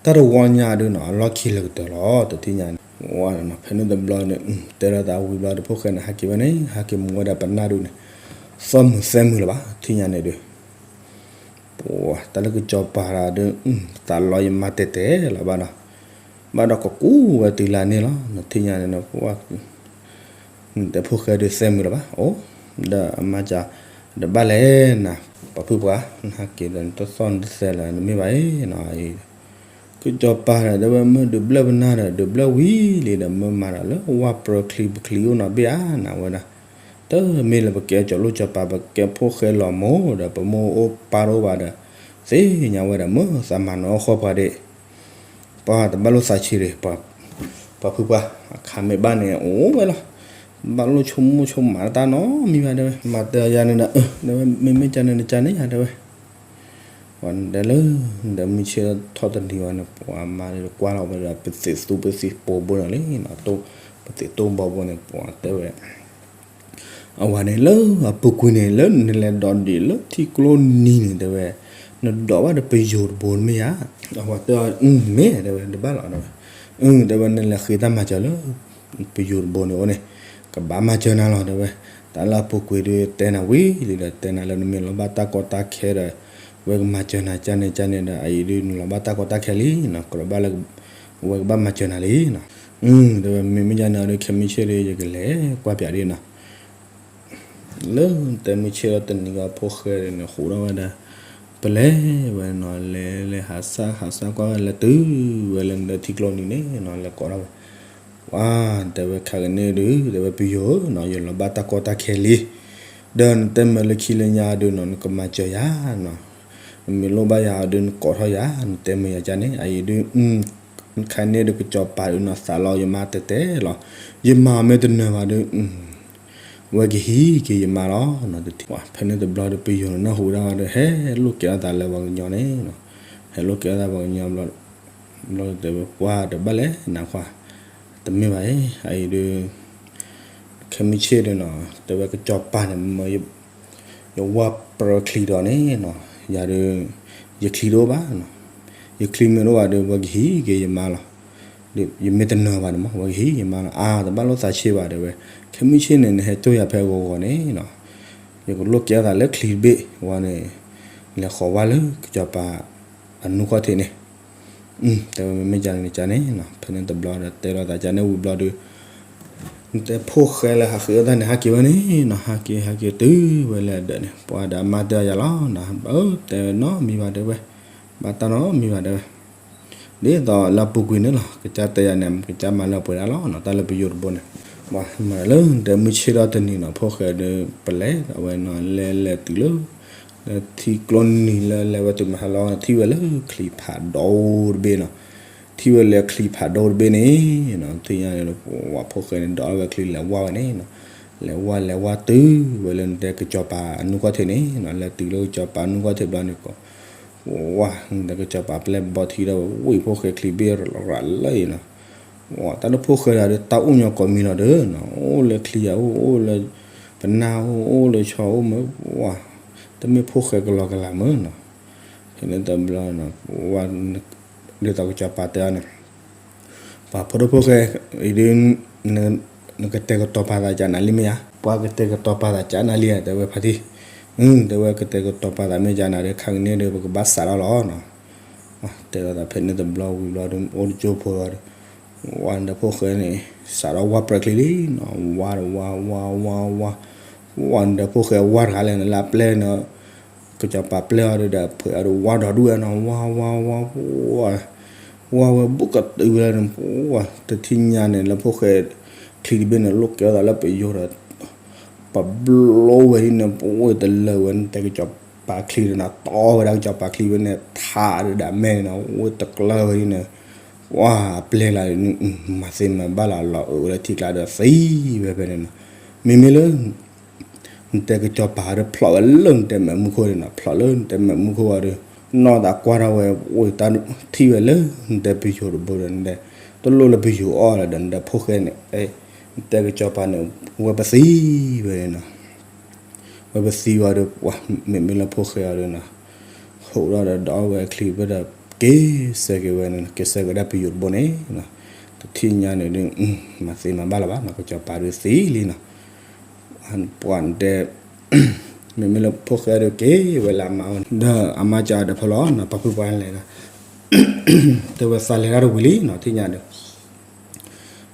တၢ်တဝီညါဒုးနီၤ အလီၢ်ခံလၢာ်ကတၢၢ်လီၤ တထံၣ်ညါန့ၣ်, ဝဲဖဲန့ၣ်တဘျီန့ၣ် တဲလီၤသးဝံၤဘျီဒီး ဖိၣ်ဃဲန့ၣ် ဟဲက့ၤဝဲန့ၣ် ဟဲက့ၤမူဝဲဒၣ်ပနၢ်ဒုးန့ၣ် သီၣ်မုာ်သဲမုာ်လၢၤဘၣ် တထံၣ်ညါန့ၣ်ဒုး ပှၤတၢ်လၢကစီၤပၤတဂၤဒုး သးလီယမါတဲာ်တဲာ်လီၤဘၣ်ဒီး, ဘၣ်ဒီးကကူးဝဲတုၤလၢန့ၣ်လီၤ နထံၣ်ညါန့ၣ်, တဲဖိၣ်ဃဲဒုးသဲမုာ်လၢၤဘၣ်, အိၣ် ဒီးအမါစၢ် ဒီးဘၣ်လဲၣ်နၤ, ပှၤဖုပှၢ် နဟဲက့ၤဒီးနတသီၣ်နတသဲလၢၤ နမ့ၢ်ဘၣ်အံၤနီၤ, ကစီၤပၤဒီး တဲဝဲမ့ၢ်ဒုးဘျၢပနၢ်ဒီး ဒုးဘျၢဝံၤလံဒီး မ့ၢ်မၤဒီးလၢဝၢ်ပြၢချံပချံအိၣ်နီၤဘ့ၣ်ဧါနၤဝဲဒၣ် တမ့ၢ်လၢပကဲကၠီၤလိၣ်ကၠီၤပၤ ပကဲဖိၣ်ဃဲလီၤမိၢ်ဒီး ပမိၢ်အိၣ်ပၢ်တအိၣ်ဘၣ်ဒီး သ့ၣ်ညါဝဲဒၣ်မ့ၢ်သးမၤနၢၤအီၣ်ဃီပှၤဒ့ၣ်, ပှၤတဘၣ်လိၣ်သးဆံးရ့ၣ်, ပှၤဖုပှၢ် အခါမ့ၢ်ဘၣ်န့ၣ် အိၣ်ဝဲလီၤ, ဘၣ်လိၣ်ဆိကမိၣ်ဆိကမးတၢ်နီတမံၤဘၣ်တဲဝဲ, မၤတဲယၤန့ၣ်ဒီး တဲဝဲမ့မ့ၢ်ကန့ၣ်နကန့ၣ်ယၤတဲဝဲ ပှၤတဲလၢ ဒီးမုၢ်ဆ့ၣ်ထီၣ်တနံၤဝဲန့ၣ် ပှၤမါန့ၣ်ကွၢ်လီၤဝဲဒီး ပသံးသူပသံးဘိဘိန့ၣ်လံ, ပသံးသူဘိဘိန့ၣ် ပှၤတဲဝဲ အဝဲန့ၣ်လၢအပူၤကွံာ်န့ၣ် လၢနလဲၤဒိးဒံးလၢထံကျိနံၤန့ၣ်တဲဝဲ, နဒိးဘၣ်ဒီးပယိၤတဘိန့ၣ်မ့ၢ်ဧါ, အဝဲတဲအီၤ မ့ၢ်တဲဝဲ တဘၣ်လီၤတဲဝဲ, တဲဝဲနလဲၤဃ့တၢ်မၤစၢၤလၢ ပယိၤတဘိန့ၣ်အိၣ်န့ၣ် ကဘၣ်မၤစၢၤနၤလီၤတဲဝဲ, တၢ်လၢအပူၤကွံာ်ဒုးတဲနၤဝံၤလံဒီး တဲနၤလၢနမ့ၢ်လီၤဘၣ်တၢ်ကီတၢ်ခဲဒီး ဝဲကမၤစၢၤနၤကန့ၣ်ကန့ၣ်ဒီး အအံၤဒုးနလီၤဘၣ်တၢ်ကီတၢ်ခဲလံနီၤ, ကြၢးဘၣ်လၢ ဝဲကဘၣ်မၤစၢၤနၤလံနီၤ, တဲဝဲမ့မ့ၢ်ကန့ၣ်ဒီး ခဲမုၢ်ဆ့ၣ်ဒီး ယကလဲၤကွၢ်ပၠးဒ်နီၤ လၢတဲမုၢ်ဆ့ၣ်ဒီးတနံၤဂီၢ်ဖိၣ်ဃဲန့ၣ် ဟူးထီၣ်ဝဲဒၣ် ပလဲၤဝဲနီၤ လဲၤလဲၤဟးစၢ်ဟးစၢ်ကွၢ်ဝဲလဲၤတုၤဝဲလၢနထံကျိနံၤန့ၣ်နီၤ လဲၤကိးထီၣ်ဝဲ, ဝါ တဲဝဲခါကန့ၣ်ဒုး တဲဝဲပယိၤဧၢနီၤ ယလီၤဘၣ်တၢ်ကီတၢ်ခဲလံ, ဒီးနတဲမုၢ်လၢခံလၢညါဒုးနီၤ နကမၤစၢၤယၤနီၤ, နမ့ၢ်လိၣ်ဘၣ်ယၤဒုး နကိးထီၣ်ယၤ နတဲမုၢ်ယၤကန့ၣ် အအံၤဒုး ခါန့ၣ်ဒုးကစီၤပၤဒုးနီၤ သးလီယမါတဲာ်တဲာ်လီၤ, ယမၤမ့ၢ်တနၢၤဘၣ်ဒုး ဝဲကဟံးက့ၤယမါလီၤ, ဖဲန့ၣ်တဘျီဒီးပယိၤန့ၣ်နၢ်ဟူဒၣ်ဝဲဒီး ဟဲလိာ်ကဲထီၣ်သးလၢပှၤကညီန့ၣ်, ဟဲလိာ်ကဲထီၣ်သးပှၤကညီဘျီ, ဘျီတဲဝဲပှၤတဘၣ်လဲၣ်နၤခွါ, တမ့ၢ်ဘၣ်အံၤ, အအံၤဒုး ခဲမုၢ်ဆ့ၣ်ဒုးနီၤ တဲဝဲကစီၤပၤန့ၣ် မ့ၢ် ယဝၢ်ပြၢချံဒီးန့ၣ်နီၤ ယၤဒုး ယချံတအိၣ်ဘၣ်နီၤ, ယချံမ့ၢ်တအိၣ်ဘၣ်ဒီး ဝဲကဟံးက့ၤယမါလီၤ, ယမ့ၢ်တနၢၤဘၣ်န့ၣ်မ့ၢ် ဝဲကဟံးယမါလီၤ, အါ တဘၣ်လိၣ်သးဆံးဘၣ်တဲဝဲ, ခဲမုၢ်ဆ့ၣ်န့ၣ် နဟဲစိာ်ယၤဖဲဂီၤဂီၤန့ၣ်နီၤ, ယကလိၣ်ကဲထီၣ်သးလၢချံတဘ့ၣ်ဝဲန့ၣ်, လဲၤဃီၤဝဲလၢကစီၤပၤအနူၢ်ခီၣ်ထံးန့ၣ် တဲဝဲမ့မ့ၢ်ကန့ၣ်ကန့ၣ်နီၤ, ဖဲန့ၣ်တဘျီဒီးတဲလိာ်သးကန့ၣ်ဝံၤဘျီဒီး နတဲဖိၣ်ဃဲလၢဟးဃ့အီၣ်တၢ်န့ၣ် ဟးက့ၤဝဲန့ၣ်နီၤ, ဟးက့ၤ ဟးက့ၤတုၤဝဲလၢအဒၢးန့ၣ် ပှၤဒီးအမါတဲအီၤယၤလီၤနီၤ, တဲနီတမံၤဘၣ်တဲဝဲ, ဘၣ်တၢ်နီတမံၤဘၣ်တဲဝဲ, ဒ်သိးလၢအပူၤကွံာ်န့ၣ်လီၤ ကစၢ်တဲယၤန့ၣ် ကစၢ်မၤလၢပှဲၤဒၣ်လီၤနီၤ, တၢ်လၢပယိၤတဘိန့ၣ်, မၤလၢနတဲမုၢ်ဆ့ၣ်ထီၣ်တနံၤနီၤ ဖိၣ်ဃဲဒီးပလဲၤဒီးဝဲနီၤ လဲၤလဲၤတုၤလၢ ထံကျိနံၤလၢလဲၤဝဲတုၤမဟါလီၤ ထံၣ်ဝဲလၢချံဖးဒိၣ်တဘ့ၣ်နီၤ, ထံၣ်ဝဲလၢချံဖးဒိၣ်တဘ့ၣ်န့ၣ်နီၤ, ထံၣ်ညါန့ၣ် ပှၤဖိၣ်ဃဲန့ၣ် ဒိးထီၣ်ဝဲချံလဲၤဝၢ်ဝဲန့ၣ်နီၤ, လဲၤဝၢ်လဲၤဝၢ်တုၤဝဲလၢနတဲကစီၤပၤအနူၢ်ခီၣ်ထံးန့ၣ်နီၤ, လဲၤတုၤလၢကစီၤပၤအနူၢ်ခီၣ်ထံးဘျီန့ၣ်ကီး ဝါ နတဲကစီၤပၤပျဲၢ်ဘီထံဒီးဝံၣ်ဖိၣ်ဃဲချံဘ့ၣ်ရၤလၢအံၤနီၤ, ဝါ တၢ်လၢဖိၣ်ဃဲဒၣ်ဒီးတၢ်အိၣ်ညီကိးမံၤလီၤဒီးနီၤ, အိၣ်လၢချံယၤအိၣ် အိၣ်လၢပနၢ်အိၣ် အိၣ်လၢဆီအိၣ်မ့ၢ် ဝါ တမ့ၢ်ဖိၣ်ဃဲကလီကလးမ့ၢ်နီၤ, ဖဲ န့ၣ်တဘျီနီၤ, ဒ်သိးကစီၤပၤတဲအီၤန့ၣ်, ပှၤဖိဒိၣ်ဖိၣ်ဃဲအံၤဒုး, နကတဲာ်ကတီၤပာ်သးကနၤလံမ့ၢ်ဧါ, ပှၤကတဲာ်ကတီၤပာ်သးကနၤလံဧါ တဲဝဲဖါတံၢ်, တဲဝဲကတဲာ်ကတီၤပာ်သးမ့ၢ်ကနၤဒီး ခါကန့ၣ်ဒီး ပကဘၣ်စးထီၣ်လီၤနီၤ. တဲလီၤသးဖဲန့ၣ်တဘျီဝံၤဘျီဒီး အိၣ်တကၠိဖိဒီး ဝါနဒီးဖိၣ်ဃဲန့ၣ် စးထီၣ်ဝါပြၢချံလံနီၤ, ဝါဒီးဝါ ဝါ ဝါ ဝါ, ဝါနဒီးဖိၣ်ဃဲဝါတဂၤလဲၣ်န့ၣ် လၢအပျဲၢ်န့ၣ်, ကစီၤပၤပျဲၢ်အီၤဒီး အဖှဲးအီၤဒီးဝါဒီးဒူၣ်ဝဲနီၤ, ဝါ ဝါ ဝါ ဝါ, ဝါဝဲဘူးကတုၤဝဲလၢန့ၣ်, တထံၣ်ညါန့ၣ် လၢဖိၣ်ဃဲချံတဘ့ၣ်န့ၣ် လိၣ်ကဲထီၣ်သးလၢပယိၤဒီး ပဘျီဝဲဒ်န့ၣ် ပအိၣ်တလၢာ်ဝဲန့ၣ် တဲကစီၤပၤချံဒီးနီၤ, တီဝဲဒၣ်ကစီၤပၤချံဝဲန့ၣ် ထးဒီးဒၣ်မဲာ်န့ၣ်နီၤ, အိၣ်တကျၢၢ်ဝဲဒ်န့ၣ်, ဝါအပျဲၢ်လၢ်န့ၣ် မၤသ့မၤဘၣ်လၢအလီၤအၢဝဲလၢထံကျါဒီးသံဝဲဖဲန့ၣ်နီၤ. မ့မ့ၢ်လၢ နတဲကစီၤပၤဒီးဖျိးဝဲလၢနတဲမဲာ်မူခိၣ်န့ၣ်နီၤ, ဖျိးလၢနတဲမဲာ်မူခိၣ်အီၤဒီး နီၢ်သးကွၢ်ထီၣ်ဝဲ အိၣ်တၢ်ထံၣ်ဝဲလၢနတဲပယိၤတဘိဒီး နတဲ တလိၣ်လၢပယိၤအီၣ်လၢၤဒီး နတဲဖိၣ်ဃဲန့ၣ်, နတဲကစီၤပၤန့ၣ် ဝဲပသံဝဲန့ၣ်နီၤ. ဝဲပသံဝဲဒီး ပှၤမ့မ့ၢ်လၢဖိၣ်ဃဲအီၤဒီးနီၤ, ဟိးထီၣ်ဒီးဒီးဝဲချံဘၣ်ဒီး က့ၤဆၢက့ၤဝဲန့ၣ်, က့ၤဆၢက့ၤဝဲဒၣ်ပယိၤတဘိန့ၣ်နီၤ, တထံၣ်ညါန့ၣ်ဒုး မၤသ့မၤဘၣ်လၢၤဘၣ်နီၤ, ကစီၤပၤဒုးသံလံနီၤ. ပှၤတဲ မ့မ့ၢ်လၢဖိၣ်ဃဲဒီးက့ၤဝဲလၢအမါအအိၣ်န့ၣ် ဒီးအမါကဒီးဖဲလီၤနီၤ, ပှၤဖုပှၤလဲၤဒီး တဲဝဲသးလဲၤတၢ်တဝံၤလံနီၤ, ထံၣ်ညါဒီး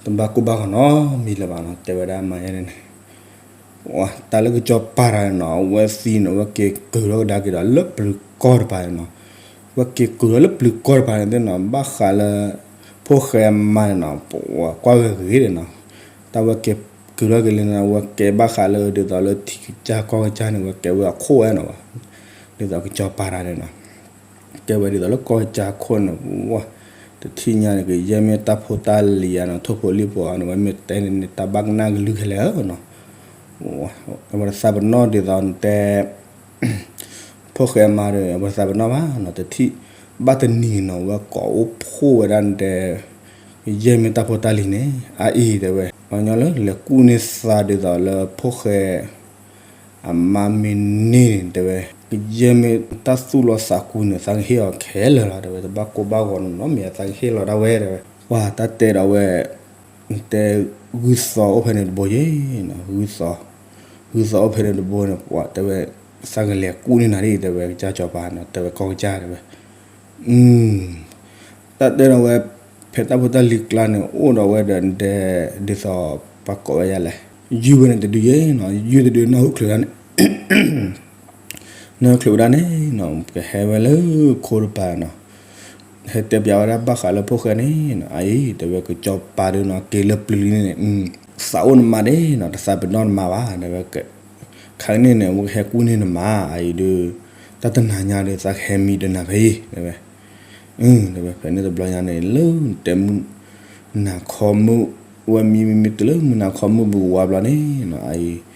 တဘၣ်ကိၢ်ဘၣ်ဂီၤနီတမံၤလၢၤဘၣ်နီၤ, တဲဝဲဒၣ်အမါယဲန့ၣ်န့ၣ်, တၢ်လၢကစီၤပၤတဂၤန့ၣ်နီၤ, အဝဲသံန့ၣ် အဝဲက့ၤကုာ်ထီၣ်ကဒါက့ၤဒီးလၢပျုၤကီၢ်တပၤန့ၣ်နီၤ, အဝဲက့ၤကုာ်ထီၣ်လၢပျုၤကီၢ်တပၤန့ၣ်သ့ၣ်နီၤ, ဘၣ်ဃးလၢဖိၣ်ဃဲအမါန့ၣ်နီၤ, ပှၤကွၢ်ဝဲဂ့ၤဂ့ၤန့ၣ်နီၤ, တၢ်ဝဲက့ၤကုာ်ထီၣ်က့ၤလံန့ၣ် အဝဲကဲဘၣ်ဃးလၢဒ်သိးလၢထံကစၢ်ကီၢ်ကစၢ်န့ၣ် အဝဲကဲဝဲအခိၣ်ဝဲနီၤဘၣ်, ဒ်သိးကစီၤပၤတဂၤန့ၣ်နီၤ ကဲဝဲဒ်သိးလၢကီၢ်ကစၢ်ခိၣ်န့ၣ်, ဝဲ တထံၣ်ညါန့ၣ် ကယဲၢ်မ့ၢ်တၢ်ဖိတၢ်လံၤဧါနီၤ, ထိၣ်ဖိလံၣ်ဖိဧါနီၤ, ဝဲမ့ၢ်တဲန့ၣ်န့ၣ် တၢ်ဘၣ်ကနၣ်ကလုၢ်ခဲလၢာ်နီၤ, အဝဲတသးပနီၣ်ဒ်သိးနတဲ ဖိၣ်ဃဲမါဒီး အဝဲတသးပနီၣ်ဘၣ်နီၤ, တထံၣ်ဘၣ်တနံၤနီၤ အဝဲကိးအိၣ်ဖှိၣ်ဝဲဒၣ်နတဲ ကယဲၢ်မ့ၢ်တၢ်ဖိတၢ်လံၤန့ၣ် အအံၤတဲဝဲ ပှၤကညီလၢလဲၤကူၣ်န့ၢ်သးဒ်သိးလၢဖိၣ်ဃဲ အမါမ့ၢ်န့ၢ်န့ၣ်တဲဝဲ ကယဲၢ်မ့ၢ်တၢ်သူၣ်လီၤသးကူန့ၣ် သးကဟ့ၣ်အီၤခဲလၢာ်လီၤတဲဝဲ, တဘၣ်ကိၢ်ဘၣ်ဂီၤနီတမံၤ သးကဟ့ၣ်လီၤဒၣ်ဝဲတဲဝဲ, ပှၤတၢ်တဲဒီးဝဲ တဲဂုၢ်သီအိၣ်ဖဲန့ၣ်တဘိယ့ၤနီၤ, ဂုၢ်သီ, ဂုၢ်သီအိၣ်ဖဲန့ၣ်တဘိန့ၣ် ပှၤတဲဝဲ သးကလဲၤကူၣ်န့ၢ်နၤဒ်တဲဝဲ ကစၢ်စီၤပၤနီၤ တဲဝဲကီၢ်ကစၢ်တဲဝဲ တၢ်တဲဒီးဝဲ ဖဲတၢ်ဖိတၢ်လံၤကျါန့ၣ် အိၣ်ဒီးဝဲဒီးတဲ ဒ်သိးပှၤကိးဝဲဒ်လဲၣ်, ယုၢ်ဝဲန့ၣ်တဒုယ့ၤနီၤ, ယုၢ်တဒုနၢ်ဟူချုးဒၣ်န့ၣ် နၢ်ဟူချုးဝဲဒၣ်န့ၣ်နီၤ ကဟဲဝဲလၢခိတပၤနီၤ, ဟဲတဲပျးဝဲဒၣ်ဘၣ်ဃးလၢဖိၣ်ဃဲန့ၣ်နီၤ, အအံၤတဲဝဲကစီၤပၤဒုနီၤ က့ၤလၢပျုၤလံန့ၣ် သးအိၣ်နမါဒၣ်နီၤ တသးပနီၣ်နမါဘၣ်တဲဝဲ ခါကန့ၣ်န့ၣ် အဝဲကဟဲကူၣ်န့ၢ်နမါ အအံၤဒု တၢ်တနၤညါဒီး သးကဟဲမံဒီးနၤဖဲအံၤတဲဝဲ, တဲဝဲ ဖဲန့ၣ်တဘျီညါန့ၣ် လၢတဲမုၢ်နၤခီမုၢ် ဝဲမံမံမံတုၤလၢမုၢ်နၤခီမုၢ်ဘုးဝါဘျီန့ၣ်နီၤ အအံၤ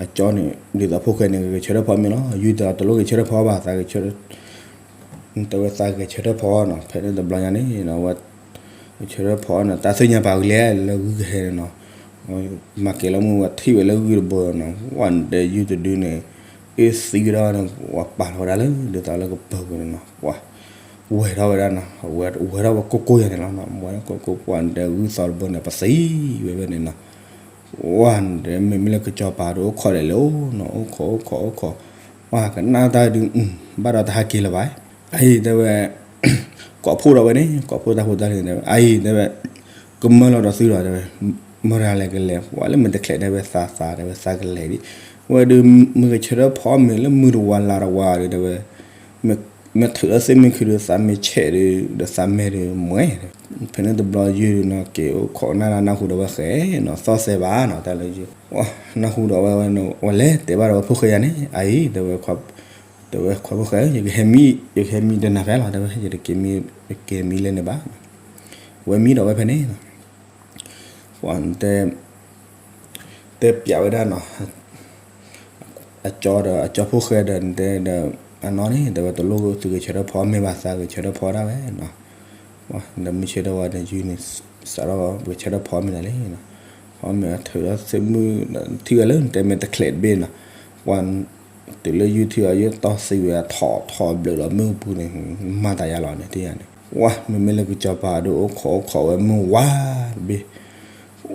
အကၠီန့ၣ် ဒ်သိးဖိၣ်ဃဲန့ၣ် ကဂဲၤဆၢထၢၣ်ဖီမ့ၤလီၤ, ယုၢ်တဂၤတလိၣ်ဂဲၤဆၢထၢၣ်ဖီဘၣ် သးဂဲၤဆၢ တဲဝဲသးဂဲၤဆၢထၢၣ်ဖီနီၤ, ဖဲန့ၣ်တဘျီညါန့ၣ် ဝဲ ဂဲၤဆၢထၢၣ်ဖီနီၤ တၢ်သ့ၣ်ညါပာ်ဝံၤလဲၣ်လၢဂုၢ်ကဟဲန့ၣ်နီၤ, မၤကဲၤလီၤမုၢ်ဝဲထံၣ်ဝဲလၢဂုၢ်တဘိနီၤ ဝဲတဲယုၢ်တဒုန့ၣ် အ့ၣ်သံကဒီးန့ၣ် ပှၤပာ်လီၤဝဲဒၣ်လၢ ဒ်သိးလၢကပၢၤပူၤန့ၣ်နီၤ ပှၤ ဝဲၤထီၣ်ဝဲဒၣ်နီၤ ဝဲၤထီၣ်ဝဲကိၢ်ကိၢ်ယၤန့ၣ်လီၤနီၤ, ဝဲကိၢ်ကိၢ်ပှၤတဲဂုၢ်သီတဘိန့ၣ် ပသံဝဲဖဲန့ၣ်နီၤ ဝဲန့ၣ် မ့မ့ၢ်လၢကစီၤပၤဒီးအိၣ်ခိးဒဲးလၢအိၣ်နီၤ အိၣ်ခိးအိၣ်ခိးအိၣ်ခိး ပှၤကနၣ်တၢ်ဒုး ဘၣ်ဒီးတဟးက့ၤလၢၤဘၣ်, အအံၤတဲဝဲ ကိးဖှိၣ်ဒီးဝဲန့ၣ် ကိးဖှိၣ်တၢ်ဖိတၢ်လံၤတဲဝဲ အအံၤတဲဝဲ ကမၢလီၤဒီးသုဒီးတဲဝဲ မတၤလဲၣ်ကလဲၤ ပှၤလၢမ့ၢ်တချဲးတဲဝဲသးသးတဲဝဲ သးကလဲၤဒ် ဝဲဒုး မ့ၢ်ဂဲၤဆၢထၢၣ်ဖီမ့ၤလၢမုၢ်တဝါလါတဝါဒီးတဲဝဲ မ့ၢ်ထုးလၢသ့ၣ်မ့ၢ်ခုဒီးသးမ့ၢ်ဆဲးဒီး ဒီးသးမဲာ်ဒီးမွဲ, ဖဲန့ၣ်တဘျီယုၢ်ဒီးနီၢ်က့ၤအိၣ်ခိးနၢ်နၢ်ဟူဒီးဝဲဃဲနီၤ သီၣ်သဲဘၣ်နီၤ တၢ်လၢယုၢ် နၢ်ဟူဒီးဝဲဝဲန့ၣ် ဝဲလဲၤတဲဘၣ်ဒီးဝဲဖိၣ်ဃဲယၤန့ၣ် အအံၤတဲဝဲ တဲဝဲခွါဖိၣ်ဃဲ ယကဟဲမံ ယကဟဲမံဒီးနၤဖဲလီၤ တဲဝဲ ယတက့ၤမံ ယက့ၤမံလၢန့ၣ်ဘၣ် ဝဲမံဒီးဝဲဖဲန့ၣ် ပှၤတဲ တဲပျးဝဲဒၣ်နီၤ အကၠီဒီး အကၠီဖိၣ်ဃဲဒီး တဲဒီး အနီၢ်န့ၣ် တဲဝဲတလိၣ်သုဂဲၤဆၢထၢၣ်ဖီမ့ၤဘၣ် သးဂဲၤဆၢထၢၣ်ဖီဒၣ်ဝဲနီၤ ဒီးမုၢ်ဆ့ၣ်ထီၣ်ဝဲဒီးယုၢ်န့ၣ် စးထီၣ်ဂဲၤဆၢထၢၣ်ဖီမ့ၤလီၤလံနီၤ ဖီမ့ၤထုးလီၤသ့ၣ်မုၢ် ထံၣ်ဝဲလၢတဲမ့ၢ်တချဲးတဘ့ၣ်နီၤ ပှၤ တုၤလၢယုၢ်ထံအီၤ ယတီၢ်သံဝဲအထီၣ်ထီၣ်ဘျုးလီၤ မ့ၣ်အူပူၤန့ၣ် မၤတၢ်ယါလီၤန့ၣ် ထံၣ်ညါန့ၣ် ဝါ မ့မ့ၢ်လၢကစီၤပၤဒုး အိၣ်ခိးအိၣ်ခိးဝဲမုၢ်ဝါတဘ့ၣ်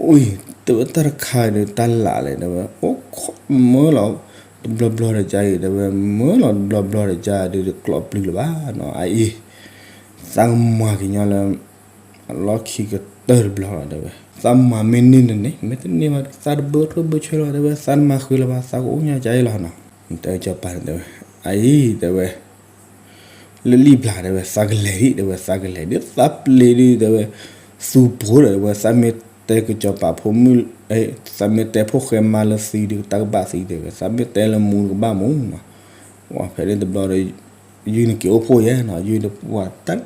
အိၣ် တဲဝဲတၢ်တခါဒီး တၢ်လၢ်လဲၣ် တဲဝဲ အိၣ်ခိးမၢလီၤ တဘျီဘျီဒီးကါအံၤ တဲဝဲ မၢလီၤတဘျီဘျီဒီးကါဒုး တကျိးပျုၤလၢၤဘၣ်နီၤ အအံၤ သးကမၤက့ၤညီလၢ အလီၢ်ခံကတၢၢ်တဘျီလီၤ တဲဝဲ သးမၤမ့ၢ်န့ၢ်န့ၣ်န့ၣ် မ့ၢ်တန့ၢ်ဘၣ် သးတဘၢထိဘၢဆၢလီၤ တဲဝဲ သးနမၤဃုာ်လၢၤဘၣ် သးကအိၣ်ညီကါအံၤလီၤနီၤ တဲကစီၤပၤန့ၣ် တဲဝဲ အအံၤ တဲဝဲ လၢလံာ်ဘျါ တဲဝဲ သးကလဲၤဒံး တဲဝဲ သးကလဲၤဒံး သးပျ့ၤဒုး တဲဝဲ သူၣ်ပိၤဒီး တဲဝဲ သးမ့ၢ်တဲကစီၤပၤဖိမုၣ် သးမ့ၢ်တဲဖိၣ်ဃဲမါလၢသံဒုး တၢ်ကဘၣ်သံ တဲဝဲ သးမ့ၢ်တဲလၢမူတကဘၣ်မူနီၤ ဝါ ဖဲန့ၣ်တဘျီဒီး ယုၢ်န့ၣ်က့ၤအိၣ်ဖှိၣ်ယဲနီၤ ယုၢ်တပှၢ်တၢ် အံၤ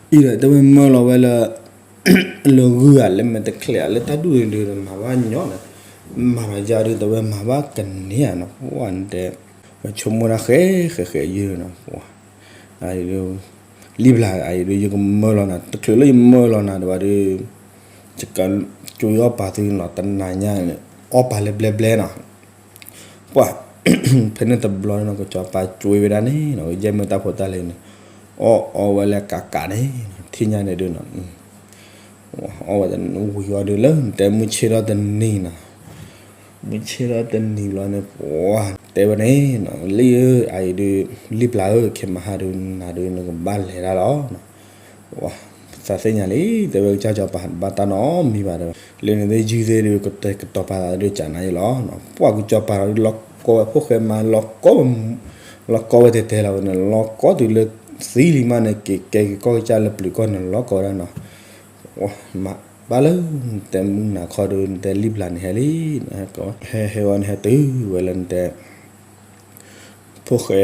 ဒီး တဲဝဲမၢလီၤဝဲလၢ လၢဂုၢ်ဧါ လၢမဲာ်တချဲးဧါ လၢတၢ်ဒူၣ်န့ၣ်ဒုး မၤဘၣ်ညီနီၤ မၤဘၣ်ယါဒုး တဲဝဲမၤဘၣ်ကန့ၢ်ဧါနီၤ ပှၢ်နတဲ ဝဲဆိကမိၣ်တၢ်ဃဲဃဲဃဲယုၢ်နီၤ ပှၢ် လံာ်ဘျါ အအံၤဒုး ယကမၢလီၤနၤ တချုးလၢယမၢလီၤနၤဒီးဘၣ်ဒုး ယကကၠိအီၣ်ပာ်သုနီၤ တနၤညါန့ၣ် အီၣ်ပာ်လၢဘျဲဘျဲနီၤ ပှၢ် ဖဲန့ၣ်တဘျီန့ၣ်နီၤ ကစီၤပၤကွ့ဝဲဒၣ်န့ၣ်နီၤ ကယဲၢ်မ့ၢ်တၢ်ဖိတၢ်လံၤန့ၣ် အီၣ်အီဝဲလၢကးကးန့ၣ်နီၤ ထံၣ်ညါန့ၣ်ဒုးနီၤ အီၣ်ဝဲတနံၤဝံၤအီၤဒုးလၢ နတဲမုၢ်ဆ့ၣ်ထီၣ်တနံၤနီၤ မုၢ်ဆ့ၣ်ထီၣ်တနံၤဘျီန့ၣ် ပှၢ်တဲဝဲန့ၣ်နီၤ လံာ်ဧၢ အအံၤဒုး လံာ်ဘျါဧၢ ခဲမဟါဒုး နၤဒုး နကဘၣ်လဲၤတၢ်လီၤ သးသ့ၣ်ညါလံ တဲဝဲကစၢ်ကစီၤပၤ ဘၣ်တၢ်နီတမံၤဘၣ်တဲဝဲ လၢန့ၣ်သ့ၣ်ယုၢ်သ့ၣ်ဒုး ကတဲာ်ကတီၤပာ်သးဒုးကနၤယဲလီၤ ပှၢ်ကစီၤပၤဒီးလီၤကီဝဲဖိၣ်ဃဲမါ လီၤကီဝဲ လီၤကီဝဲတဲတဲလီၤဝဲန့ၣ် လီၤကီတုၤလၢသံလံမးန့ၣ် က့ၤကဲက့ၤကီၢ်ကစၢ်လၢပျုၤကီၢ်န့ၣ် လီၤကီဝဲဒၣ်နီၤ မၤဘၣ်လၢ နတဲမုၢ်နၤခီဒုး နတဲလံာ်ဘျါန့ၣ်ဟဲလံ ဟဲဟဲဝဲန့ၣ် ဟဲတုၤဝဲလၢနတဲ ဖိၣ်ဃဲ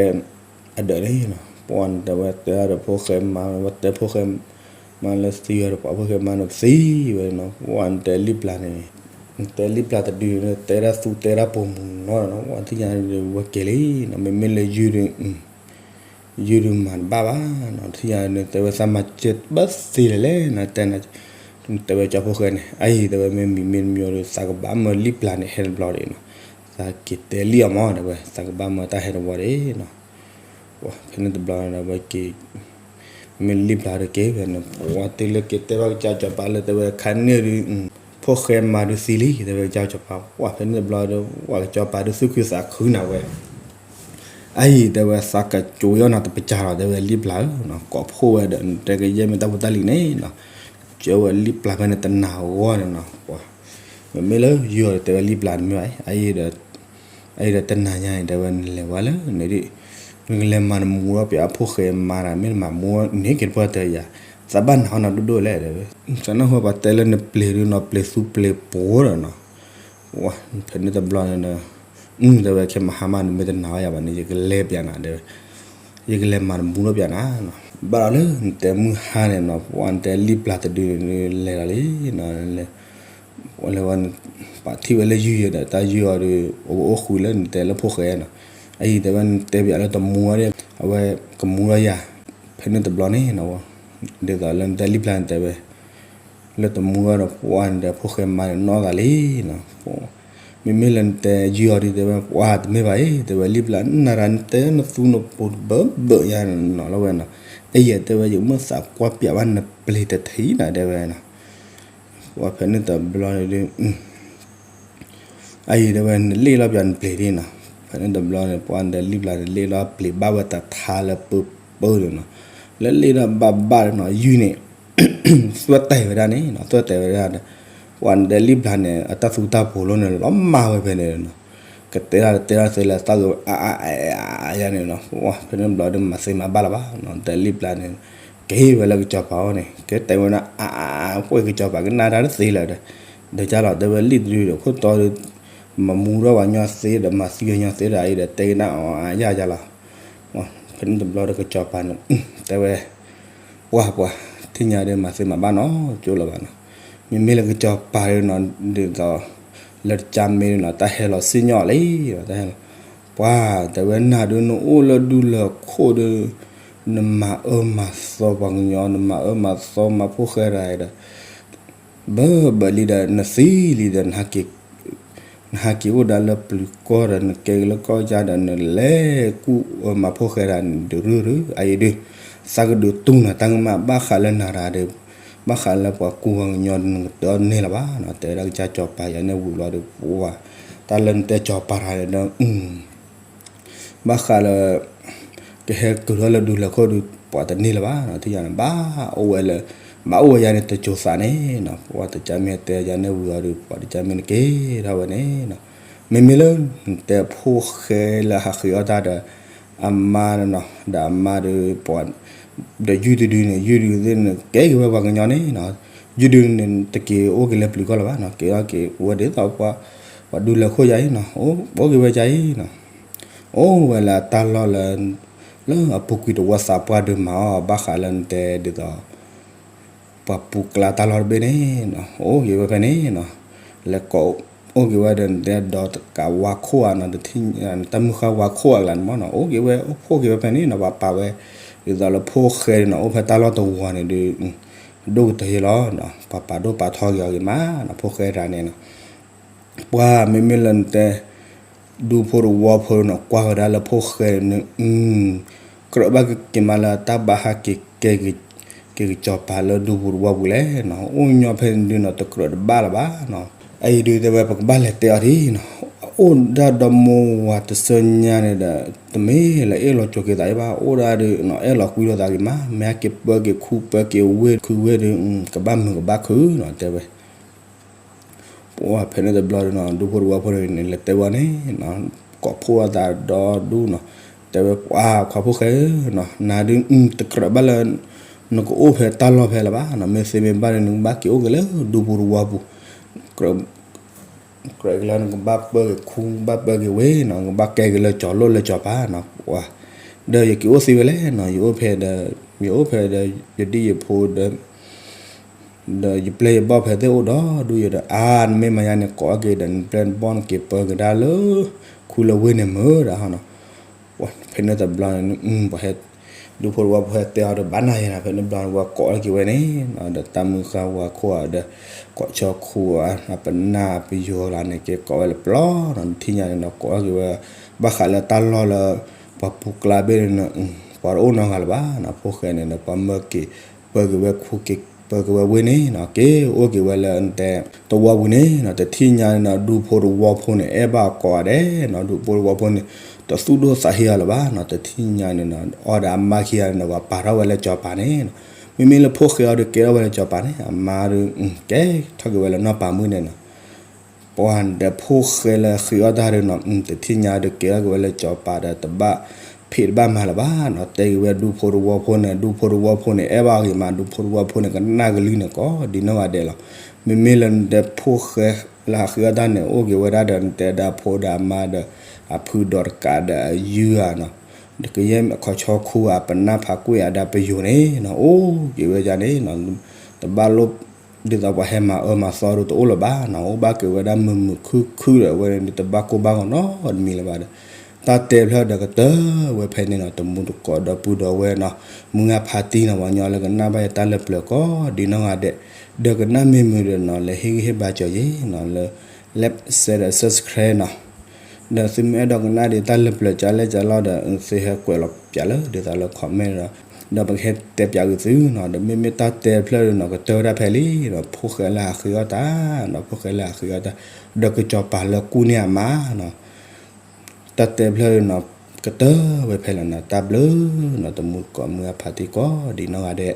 အဒၢးန့ၣ်နီၤ ပှၢ်နတဲဝဲတဲဒီးဖိၣ်ဃဲမါ ဝဲတဲဖိၣ်ဃဲမါလၢသံဝဲဒီး ပှၢ်ဖိၣ်ဃဲမါန့ၣ်သံဝဲနီၤ ပှၢ်နတဲလံာ်ဘျါန့ၣ် နတဲလံာ်ဘျါတဒုန့ၣ် တဲဒၣ်သူတဲဒၣ်ပိာ်မုၣ်နီၤနီၤ ပှၢ်ထံၣ်ညါဒုးဝဲက့ၤလံနီၤ မ့မ့ၢ်လၢယုၢ်ဒုး ယုၢ်ဒုးမၤတဘၣ်ဘၣ်နီၤ ထံၣ်ညါန့ၣ် တဲဝဲသးမၤစၢၤဘၣ်သ့လဲၣ်လဲၣ်နီၤ တဲနၤ တဲဝဲကၠီဖိၣ်ဃဲန့ၣ် အအံၤတဲဝဲမ့ၢ်မံၤမ့ၢ်တမံၤဒီး သးကဘၣ်မၢလံာ်ဘျါန့ၣ်ဟဲတဘျီဒံးနီၤ သးက့ၤတဲလံာ်အီၤမး တဲဝဲ သးကဘၣ်မၢတၢ်ဟဲတဝီဒံးနီၤ ဖဲန့ၣ်တဘျီန့ၣ်ဒီးဝဲက့ၤ မ့ၢ်လံာ်ဘျါဒီးက့ၤဝဲန့ၣ် ပှၢ်တုၤလၢက့ၤတဲဘၣ်ကစၢ်ကစီၤပၤလၢတဲဝဲခါန့ၣ်ဒုး ဖိၣ်ဃဲမါဒုးသံလံ တဲဝဲကစၢ်ကစီၤပၤ ပှၢ်ဖဲန့ၣ်တဘျီဒီး ပှၢ်ကစီၤပၤဒုးသူၣ်ခုသးခုနၤဝဲ အအံၤတဲဝဲသးကကၠိယီၢ်နၤတပစၢ်လီၤ တဲဝဲလံာ်ဘျါဧၢနီၤ ကိးဖှိၣ်ဝဲဒီး နတဲကယဲၢ်မ့ၢ်တၢ်ဖိတၢ်လံၤန့ၣ်နီၤ ကၠိဝဲလံာ်ဘျါဖဲန့ၣ်တနၤအဂီၢ်န့ၣ်နီၤ ပှၢ် မ့မ့ၢ်လၢယုၢ်အီၤဒီးတဲဝဲလံာ်ဘျါန့ၣ်မ့ၢ်ဘၣ် အအံၤဒီး အအံၤဒီးတနၤညါန့ၣ် တဲဝဲနလဲၤဝဲလၢန့ၣ်ဒ် နကလဲၤမၤနမူထီၣ်ပှၤအဖိၣ်ဃဲမါတၢ် မ့ၢ်နမၤမူန့ၢ်က့ၤတပှၢ်တၢၢ်ယၤ သးဘၣ်နၤအီၣ်နၤဒိၣ်ဒိၣ်လဲၣ် တဲဝဲ သးနၢ်ဟူပှၤတဲလၢနပျ့ၤဒုးနီၤ ပျ့ၤသူပျ့ၤပိၤဒီးနီၤ ဝါ ဖဲန့ၣ်တဘျီန့ၣ်ဒီး တဲဝဲခဲမဟါမး နမ့ၢ်တနာ်အီၣ်ယၤဘၣ်န့ၣ် ယကလဲၤပျးနၤ တဲဝဲ ယကလဲၤမၤနမူထီၣ်ပျးနၤနီၤ ဘၣ်ဒီးလၢနတဲမုၢ်ဟါန့ၣ်နီၤ ပှၢ်နတဲလံာ်ဘျါတဒုန့ၣ် လဲၤလီၤလံနီၤ လဲၤဝဲ ပှၢ်ထံၣ်ဝဲလၢယုၢ်ယဲဒီး တၢ်ယုၢ်အီၤဒီး အိၣ်အိၣ်ဃုာ်လၢနတဲလၢဖိၣ်ဃဲနီၤ အအံၤတဲဝဲနတဲပျးလၢတမူအီၤဒီး အဝဲကမူထီၣ်ယၤ ဖဲန့ၣ်တဘျီန့ၣ်နီၤ ဒ်သိးလၢနတဲလံာ်ဘျါန့ၣ်တဲဝဲ လၢတမူထီၣ်ဒီး ပှၢ်နတဲဖိၣ်ဃဲမါန့ၣ်နီၢ်သးလံနီၤ မ့မ့ၢ်လၢနတဲယုၢ်အီၤဒုးတဲဝဲ ပှၢ်တမ့ၢ်ဘၣ်အံၤ တဲဝဲလံာ်ဘျါ နရၤနတဲနသူနပိၤတဘၢဘၢယါနီၤလီၤဝဲနီၤ အယဲၢ်တဲဝဲ ယမ့ၢ်သးကွၢ်ပျးဘၣ်နပျ့ၤတထံၣ်နၤ တဲဝဲနီၤ ပှၢ်ဖဲန့ၣ်တဘျီန့ၣ်ဒုး အအံၤတဲဝဲ နလ့ၣ်လီၤပျးနပျ့ၤဒ်နီၤ ဖဲန့ၣ်တဘျီန့ၣ် ပှၢ်နတဲလံာ်ဘျါန့ၣ် လ့ၣ်လီၤပျ့ၤဘၣ်ဝဲတထါလၢပၢပၢဒီးနီၤ လၢလ့ၣ်လီၤဘၣ်ဘၣ်ဒီးနီၤ ယုၢ်န့ၣ် သွဲၣ်တဲာ်ဝဲဒၣ်န့ၣ်နီၤ သွဲၣ်တဲာ်ဝဲဒၣ်ဒီး ပှၢ်နတဲလံာ်ဘျါန့ၣ် အတၢ်သူတၢ်ပိၤလိန့ၣ် လီၤမၢ်ဝဲဖဲန့ၣ်နီၤ ကတဲဒၣ်တဲဒၣ်သ့လၢသးဂ့ၤ အါအါအါအါယါန့ၣ်နီၤ ပှၢ်ဖဲန့ၣ်တဘျီဒီးမၤသ့မၤဘၣ်လၢၤဘၣ်နီၤ တဲလံာ်ဘျါန့ၣ် ကဟ့ၣ်ဝဲလၢကစီၤပၤအအိၣ်န့ၣ် ကတဲဝဲဒၣ် အါအါအါ ပှၢ်ကစီၤပၤကနၣ်တၢ်တသ့လၢၤဒီး ဒီးကၢ်လီၤတဲဝဲလံာ်တဒုဒီး ခိၣ်တီဒီး မၤမူထီၣ်ပှၤညီသ့ဒီး မၤသံပှၤညီသ့ဒီး အအံၤဒီးတဲကနၣ်အီၤအါယါယါလီၤ ဖဲန့ၣ်တဘျီဒီးကစီၤပၤန့ၣ် တဲဝဲ ပှၢ်ပှၢ် ထံၣ်ညါဒီးမၤသ့မၤဘၣ်နီၤ ကၠိလၢၤဘၣ်နီၤ မ့မ့ၢ်လၢကစီၤပၤဒီးနီၤ ဒ်သိး လၢတကၢ်မ့ၢ်ဒီးနီၤ တၢ်ဟဲလီၤစံၣ်ညီၣ်လံ တၢ်ဟဲလီၤ ပှၢ် တဲဝဲနၤဒုးနအိၣ်လၢဒူလၢၢ်ခိၣ်ဒီး နမၤအၢမၤသီပှၤကညီ နမၤအၢမၤသီမၤဖိၣ်ဃဲတဂၤဒီး ဘၢဘၢလံဒီး နသံလံဒီး နဟဲက့ၤ နဟးက့ၤအိၣ်ဒၣ်လၢပျုၤကီၢ်ဒီး နကဲက့ၤလၢကီၢ်ကါဒီး နလဲၤကူၣ်အၢမၤဖိၣ်ဃဲတၢ်န့ၣ် ဒုးရုၢ်ရုၢ် အအံၤဒုး သးကဒုးတူၢ်နၤ တၢ်ကမၣ်ဘၣ်ဃးလၢနၤတၢ်ဒီး ဘၣ်ဃးလၢပှၤကူပှၤကညီ နကတၢၢ်န့ၢ်လၢၤဘၣ်နီၤ, တဲဝဲဒၣ်ကစၢ်စီၤပၤ ယၤန့ၣ်ဝံၤလီၤဒီး ပှၤ တၢ်လၢနတဲစီၤပၤတၢ်န့ၣ်ဒီး ဘၣ်ဃးလၢ ကဟဲက့ၤထီၣ်လၢဒူလဲၤခိၣ်ဒီး ပှၤတန့ၢ်လၢၤဘၣ်နီၤ, ထံၣ်ယၤန့ၣ် ဘၣ်အိၣ်ဝဲလၢ ဘၣ်အိၣ်ဝဲယၤန့ၣ် တစိၤသးန့ၣ်နီၤ, ပှၤတကၢ်မ့ၢ်တဲယၤန့ၣ်ဝံၤအီၤဒီး ပှၤတကၢ်မ့ၢ်နက့ၤထီၣ်ဝဲန့ၣ်နီၤ, မ့မ့ၢ်လၢ နတဲဖိၣ်ဃဲလၢဟးဃ့အီၣ်တၢ်ဒီး အမါနီၤ, ဒီးအမါဒီး ပှၤ ဒီးယုၢ်တဒုန့ၣ် ယုၢ်ဒုသ့ၣ်န့ၣ် ကဲက့ၤဝဲပှၤကညီန့ၣ်နီၤ, ယုၢ်ဒုန့ၣ် တက့ၤအိၣ်က့ၤလၢပျုၤကီၢ်လၢၤဘၣ်နီၤ, က့ၤထီၣ်က့ၤဝဲဒ်သိးပှၤ ပှၤဒူလဲၤခိၣ်ယၤအံၤနီၤ, အိၣ်က့ၤဝဲယၤအံၤနီၤ, အိၣ်ဝဲလၢတၢ်လီၢ်လၢ လၢအပူၤကွံာ်တဝီသးပှၢ်ဒုးမၤအီၣ် ဘၣ်ဃးလၢနတဲဒ်သိး ပှၤပူၤကျါတၢ်လီၢ်တဘ့ၣ်န့ၣ်နီၤ, အိၣ်က့ၤဝဲဖဲန့ၣ်နီၤ, လဲၤကိးအိၣ်က့ၤဝဲဒီးနတဲဒီးတကးဝါခိၣ်ဧါနီၤ, တၢ်မုၢ်ဃၢ်ဝါခိၣ်အကျါန့ၣ်မ့ၢ်နီၤ, အိၣ်က့ၤဝဲ အိၣ်ဖှိၣ်က့ၤဝဲဖဲန့ၣ်နီၤ, ပှၤပာ်ဝဲ ဒ်သိးလၢဖိၣ်ဃဲနီၤ အိၣ်ဖဲတၢ်လီၢ်တဝီန့ၣ်ဒီး ဒိၣ်ကတၢၢ်လီၤနီၤ, ပှၤပာ်ဒိၣ်ပာ်ထီက့ၤအီၤဂ့ၤမးနီၤ, ဖိၣ်ဃဲတၢ်န့ၣ်နီၤ ပှၤမ့မ့ၢ်လၢနတဲ ဒူဖိတဝီဖိနီၤ ကွၢ်ဝဲဒၣ်လၢဖိၣ်ဃဲန့ၣ် ကြၢးဘၣ်က့ၤမးလၢတၢ်ဘၣ်ဟးက့ၤကဲ က့ၤကစီၤပၤလၢဒူဖိတဝီပူၤလဲၣ်နီၤ, အိၣ်ညီဖဲန့ၣ်ဒုးနီၤ တကြၢးတဘၣ်လၢၤဘၣ်နီၤ, အအံၤဒုးတဲဝဲပကဘၣ်လဲၤတဲအီၤဒ်နီၤ, အိၣ်ဒၣ်ဒီမါဝၤတစၢညါန့ၣ်ဒီး တမ့ၢ်လၢအဲၣ်လီၤကၠိၤက့ၤသးအံၤဘၣ်, အိၣ်ဒၣ်ဒီးနီၤ အဲၣ်လီၤကွံလိာ်သးဂ့ၤမး, မ့ၢ်ဟဲက့ၤပၢက့ၤခူ ပၢက့ၤဝ့ၢ်ခုဝ့ၢ်ဒီး ကဘၣ်မုာ်ကဘၣ်ခုနီၤ တဲဝဲ ပှၤဖဲန့ၣ်တဘျီဒီးနီၤ ဒူဖိတဝီဖိန့ၣ် လဲၤတဲဝဲန့ၣ်နီၤ ကိးဖှိၣ်အသးဒီဒူၣ်နီၤ, တဲဝဲပှၤခွါဖိၣ်ဃဲဧၢနီၤ, နၤဒုးတကြၢးဘၣ်လၢ နကအိၣ်ဖဲတၢ်လီၢ်ဖဲလၢၤဘၣ်နီၤ, မ့ၢ်သ့မ့ၢ်ဘၣ်ဒီး နကဘၣ်က့ၤအိၣ်က့ၤလၢဒူဖိတဝီပူၤ, ကြၢးက့ၤလၢနကဘၣ်ပၢက့ၤခူ ဘၣ်ပၢက့ၤဝ့ၢ်နီၤ, နကဘၣ်ကဲက့ၤလၢကၠီၤလိၣ်လၢကၠီၤပၤနီၤ, ပှၤ ဒီးယက့ၤအိၣ်သ့ဝဲလဲၣ်နီၤ, ယအိၣ်ဖဲဒီး ယအိၣ်ဖဲဒီး ယဒ်ယဖိဒီး ဒီးယပျဲၢ်ယဘီၣ်ဖဲသ့ၣ်အိၣ်ဒီး ဒူယဒီး အါ နမ့ၢ်မၤညါန့ၣ် ကိးအီၤက့ၤဒီး နပျဲၢ်နဘီၣ်နက့ၤပၢကဒါလၢ ခူလၢဝ့ၢ်န့ၣ်မ့ၢ်ဒၣ်ဟီနီၤ, ပှၤဖဲန့ၣ်တဘျီန့ၣ် ပှၤဟဲ ဒူဖိတဝီဖိဟဲတဲအီၤဒီး ဘၣ်နၤယဲနီၤ, ဖဲန့ၣ်တဘျီန့ၣ် ပှၤကိးအီၤက့ၤဝဲန့ၣ်နီၤ, ဒီးတၢ်မုၢ်ဃၢ်ဝါခိၣ်ဧါဒီး ကိးဆီခိၣ်ဧါ ပနၢ်ပယိၤလၢန့ၣ် က့ၤကိးဝဲလၢပျီနီၤ, နထံၣ်ညါန့ၣ်နီၤ ကိးအီၤက့ၤဝဲ ဘၣ်ဃးလၢတၢ်လီၢ်လၢ ပှၤပူၤကျါဘ့ၣ်န့ၣ် ပှၤတအိၣ်နီတဂၤလၢၤဘၣ်နီၤ, ဖိၣ်ဃဲန့ၣ်ဒီး ပှၤမၢက့ၤ ပၢက့ၤဝဲခူ က့ၤပၢက့ၤဝဲဝ့ၢ်န့ၣ်နီၤ, က့ၤအိၣ်က့ၤဝဲလၢတဲ တဝီပူၤန့ၣ်နီၤ, တထံၣ်ညါန့ၣ်နီၤ ဒူဖိတဝီဖိန့ၣ် အဲၣ်ဘၣ်အီၤကိးဂၤဒဲးနီၤ, ဒူဖိတဝီဖိန့ၣ် တသူၣ်ဒိၣ်သးဟ့အီၤလၢၤဘၣ်နီၤ, တထံၣ်ညါန့ၣ်နီၤ အီၤဒီးအမါခံဂၤန့ၣ်နီၤ ပှၤပာ်ထီၣ်ဝဲလၢကၠီၤပၤန့ၣ်နီၤ, မ့မ့ၢ်လၢဖိၣ်ဃဲအီၤဒီးကဲထီၣ်ဝဲလၢကၠီၤပၤန့ၣ် အမါဒီး ကဲထီၣ်က့ၤဝဲလၢနီၢ်ပၤမုၣ်န့ၣ်နီၤ ပှၤဒီးဖိၣ်ဃဲလၢဃ့အီၣ်တၢ်ဒီးနီၤ တထံၣ်ညါဒီးကဲထီၣ်က့ၤဝဲလၢကၠီၤပၤဒီး တဘၣ်ဖံးတဘၣ်မၤလၢၤဘၣ်နီၤ, တဲက့ၤဝဲဒူဖိတဝီဖိန့ၣ် ဒူဖိတဝီဖိန့ၣ် အဲၣ်ဘၣ်အီၤဂ့ၤမး ဒူဖိတဝီဖိန့ၣ် ကနၣ်ကလုၢ်န့ၣ်ကိးဒ်နီၢ်ဂၤဒဲးလီၤ, မ့မ့ၢ်လၢနတဲဖိၣ်ဃဲလၢဟးဃ့အီၣ်တၢ်န့ၣ် အိၣ်က့ၤဝဲဒၣ်ဒီးနတဲဒၣ်ဖိဒီးအမါဒီး အဖုဒီးတကးဒီးအယုၢ်ဧါနီၤ, ဒီးကယဲၢ်မ့ၢ်ခီဆီခူဧါ ပနၢ်ဖးကွံာ်ဧါဒီးပယိၤန့ၣ်နီၤ အိၣ်က့ၤဝဲဒၣ်န့ၣ်နီၤ, တဘၣ်လိၣ် ဒ်သိးပှၤဟဲမၤအၢမၤသီဒီးတအိၣ်လၢၤဘၣ်နီၤ, အိၣ်ဘၣ်က့ၤဝဲဒၣ်မုာ်မုာ်ခုၣ်ခုၣ်ဒီး အဝဲန့ၣ်တဘၣ်ကိၢ်ဘၣ်ဂီၤနီတမံၤလၢၤဘၣ်ဒီး တၢ်တဲဖျၢၣ်ဒီးကတၢၢ်ဝဲဖဲန့ၣ်နီၤ, တမူတကိးဒီပုၢ်ဒီဝဲၢ်နီၤ, မုၢ်ဂၢ်ဖါတံၢ်နီၤ ပှၤကညီလၢကနၣ်ဘၣ်ယတၢ်လၢပျၢၤကိးဒ်နီၢ်ဂၤဒဲး, ဒီးကနၣ်မ့ၢ်မုာ်ဒီးနီၤ လဲၤဟ့ၣ်ဂံၢ်ဟ့ၣ်ဘါစၢၤယ့ၤနီၤ လၢ like share ဒီး subscribe နီၤ ဒီးသုမ့ၢ်အဲၣ်ဒိးကနၣ်ဒံးတၢ်လၢပျၢၤကၢလဲၣ်ကၢလီၤဒီး သုဟဲကွဲးလီၤပၠးလၢဒ်သိးလၢ comment ဒီး ဒီးပကဟဲတဲပၠးဂ့ၤသုနီၤ, ဒီးမ့မ့ၢ်တၢ်တဲဖျၢၣ်ဒီးနီၤ ကတၢၢ်ဝဲဒၣ်ဖဲလံဒီး ဖိၣ်ဃဲလၢဟးဃ့အီၣ်တၢ်နီၤ, ဖိၣ်ဃဲလၢဟးဃ့အီၣ်တၢ် ဒီးကစီၤပၤလၢကူၣ်န့ၢ်အမါနီၤ, တၢ်တဲဖျၢၣ်ဒီးနီၤ ကတၢၢ်ဝဲဖဲလီၤနီၤ, တၢ်ဘျုးနီၤ, တမူတကိးမုၢ်ဂၢ်ဖါတံၢ်ကိးဒ်နီၢ်ဂၤဒဲး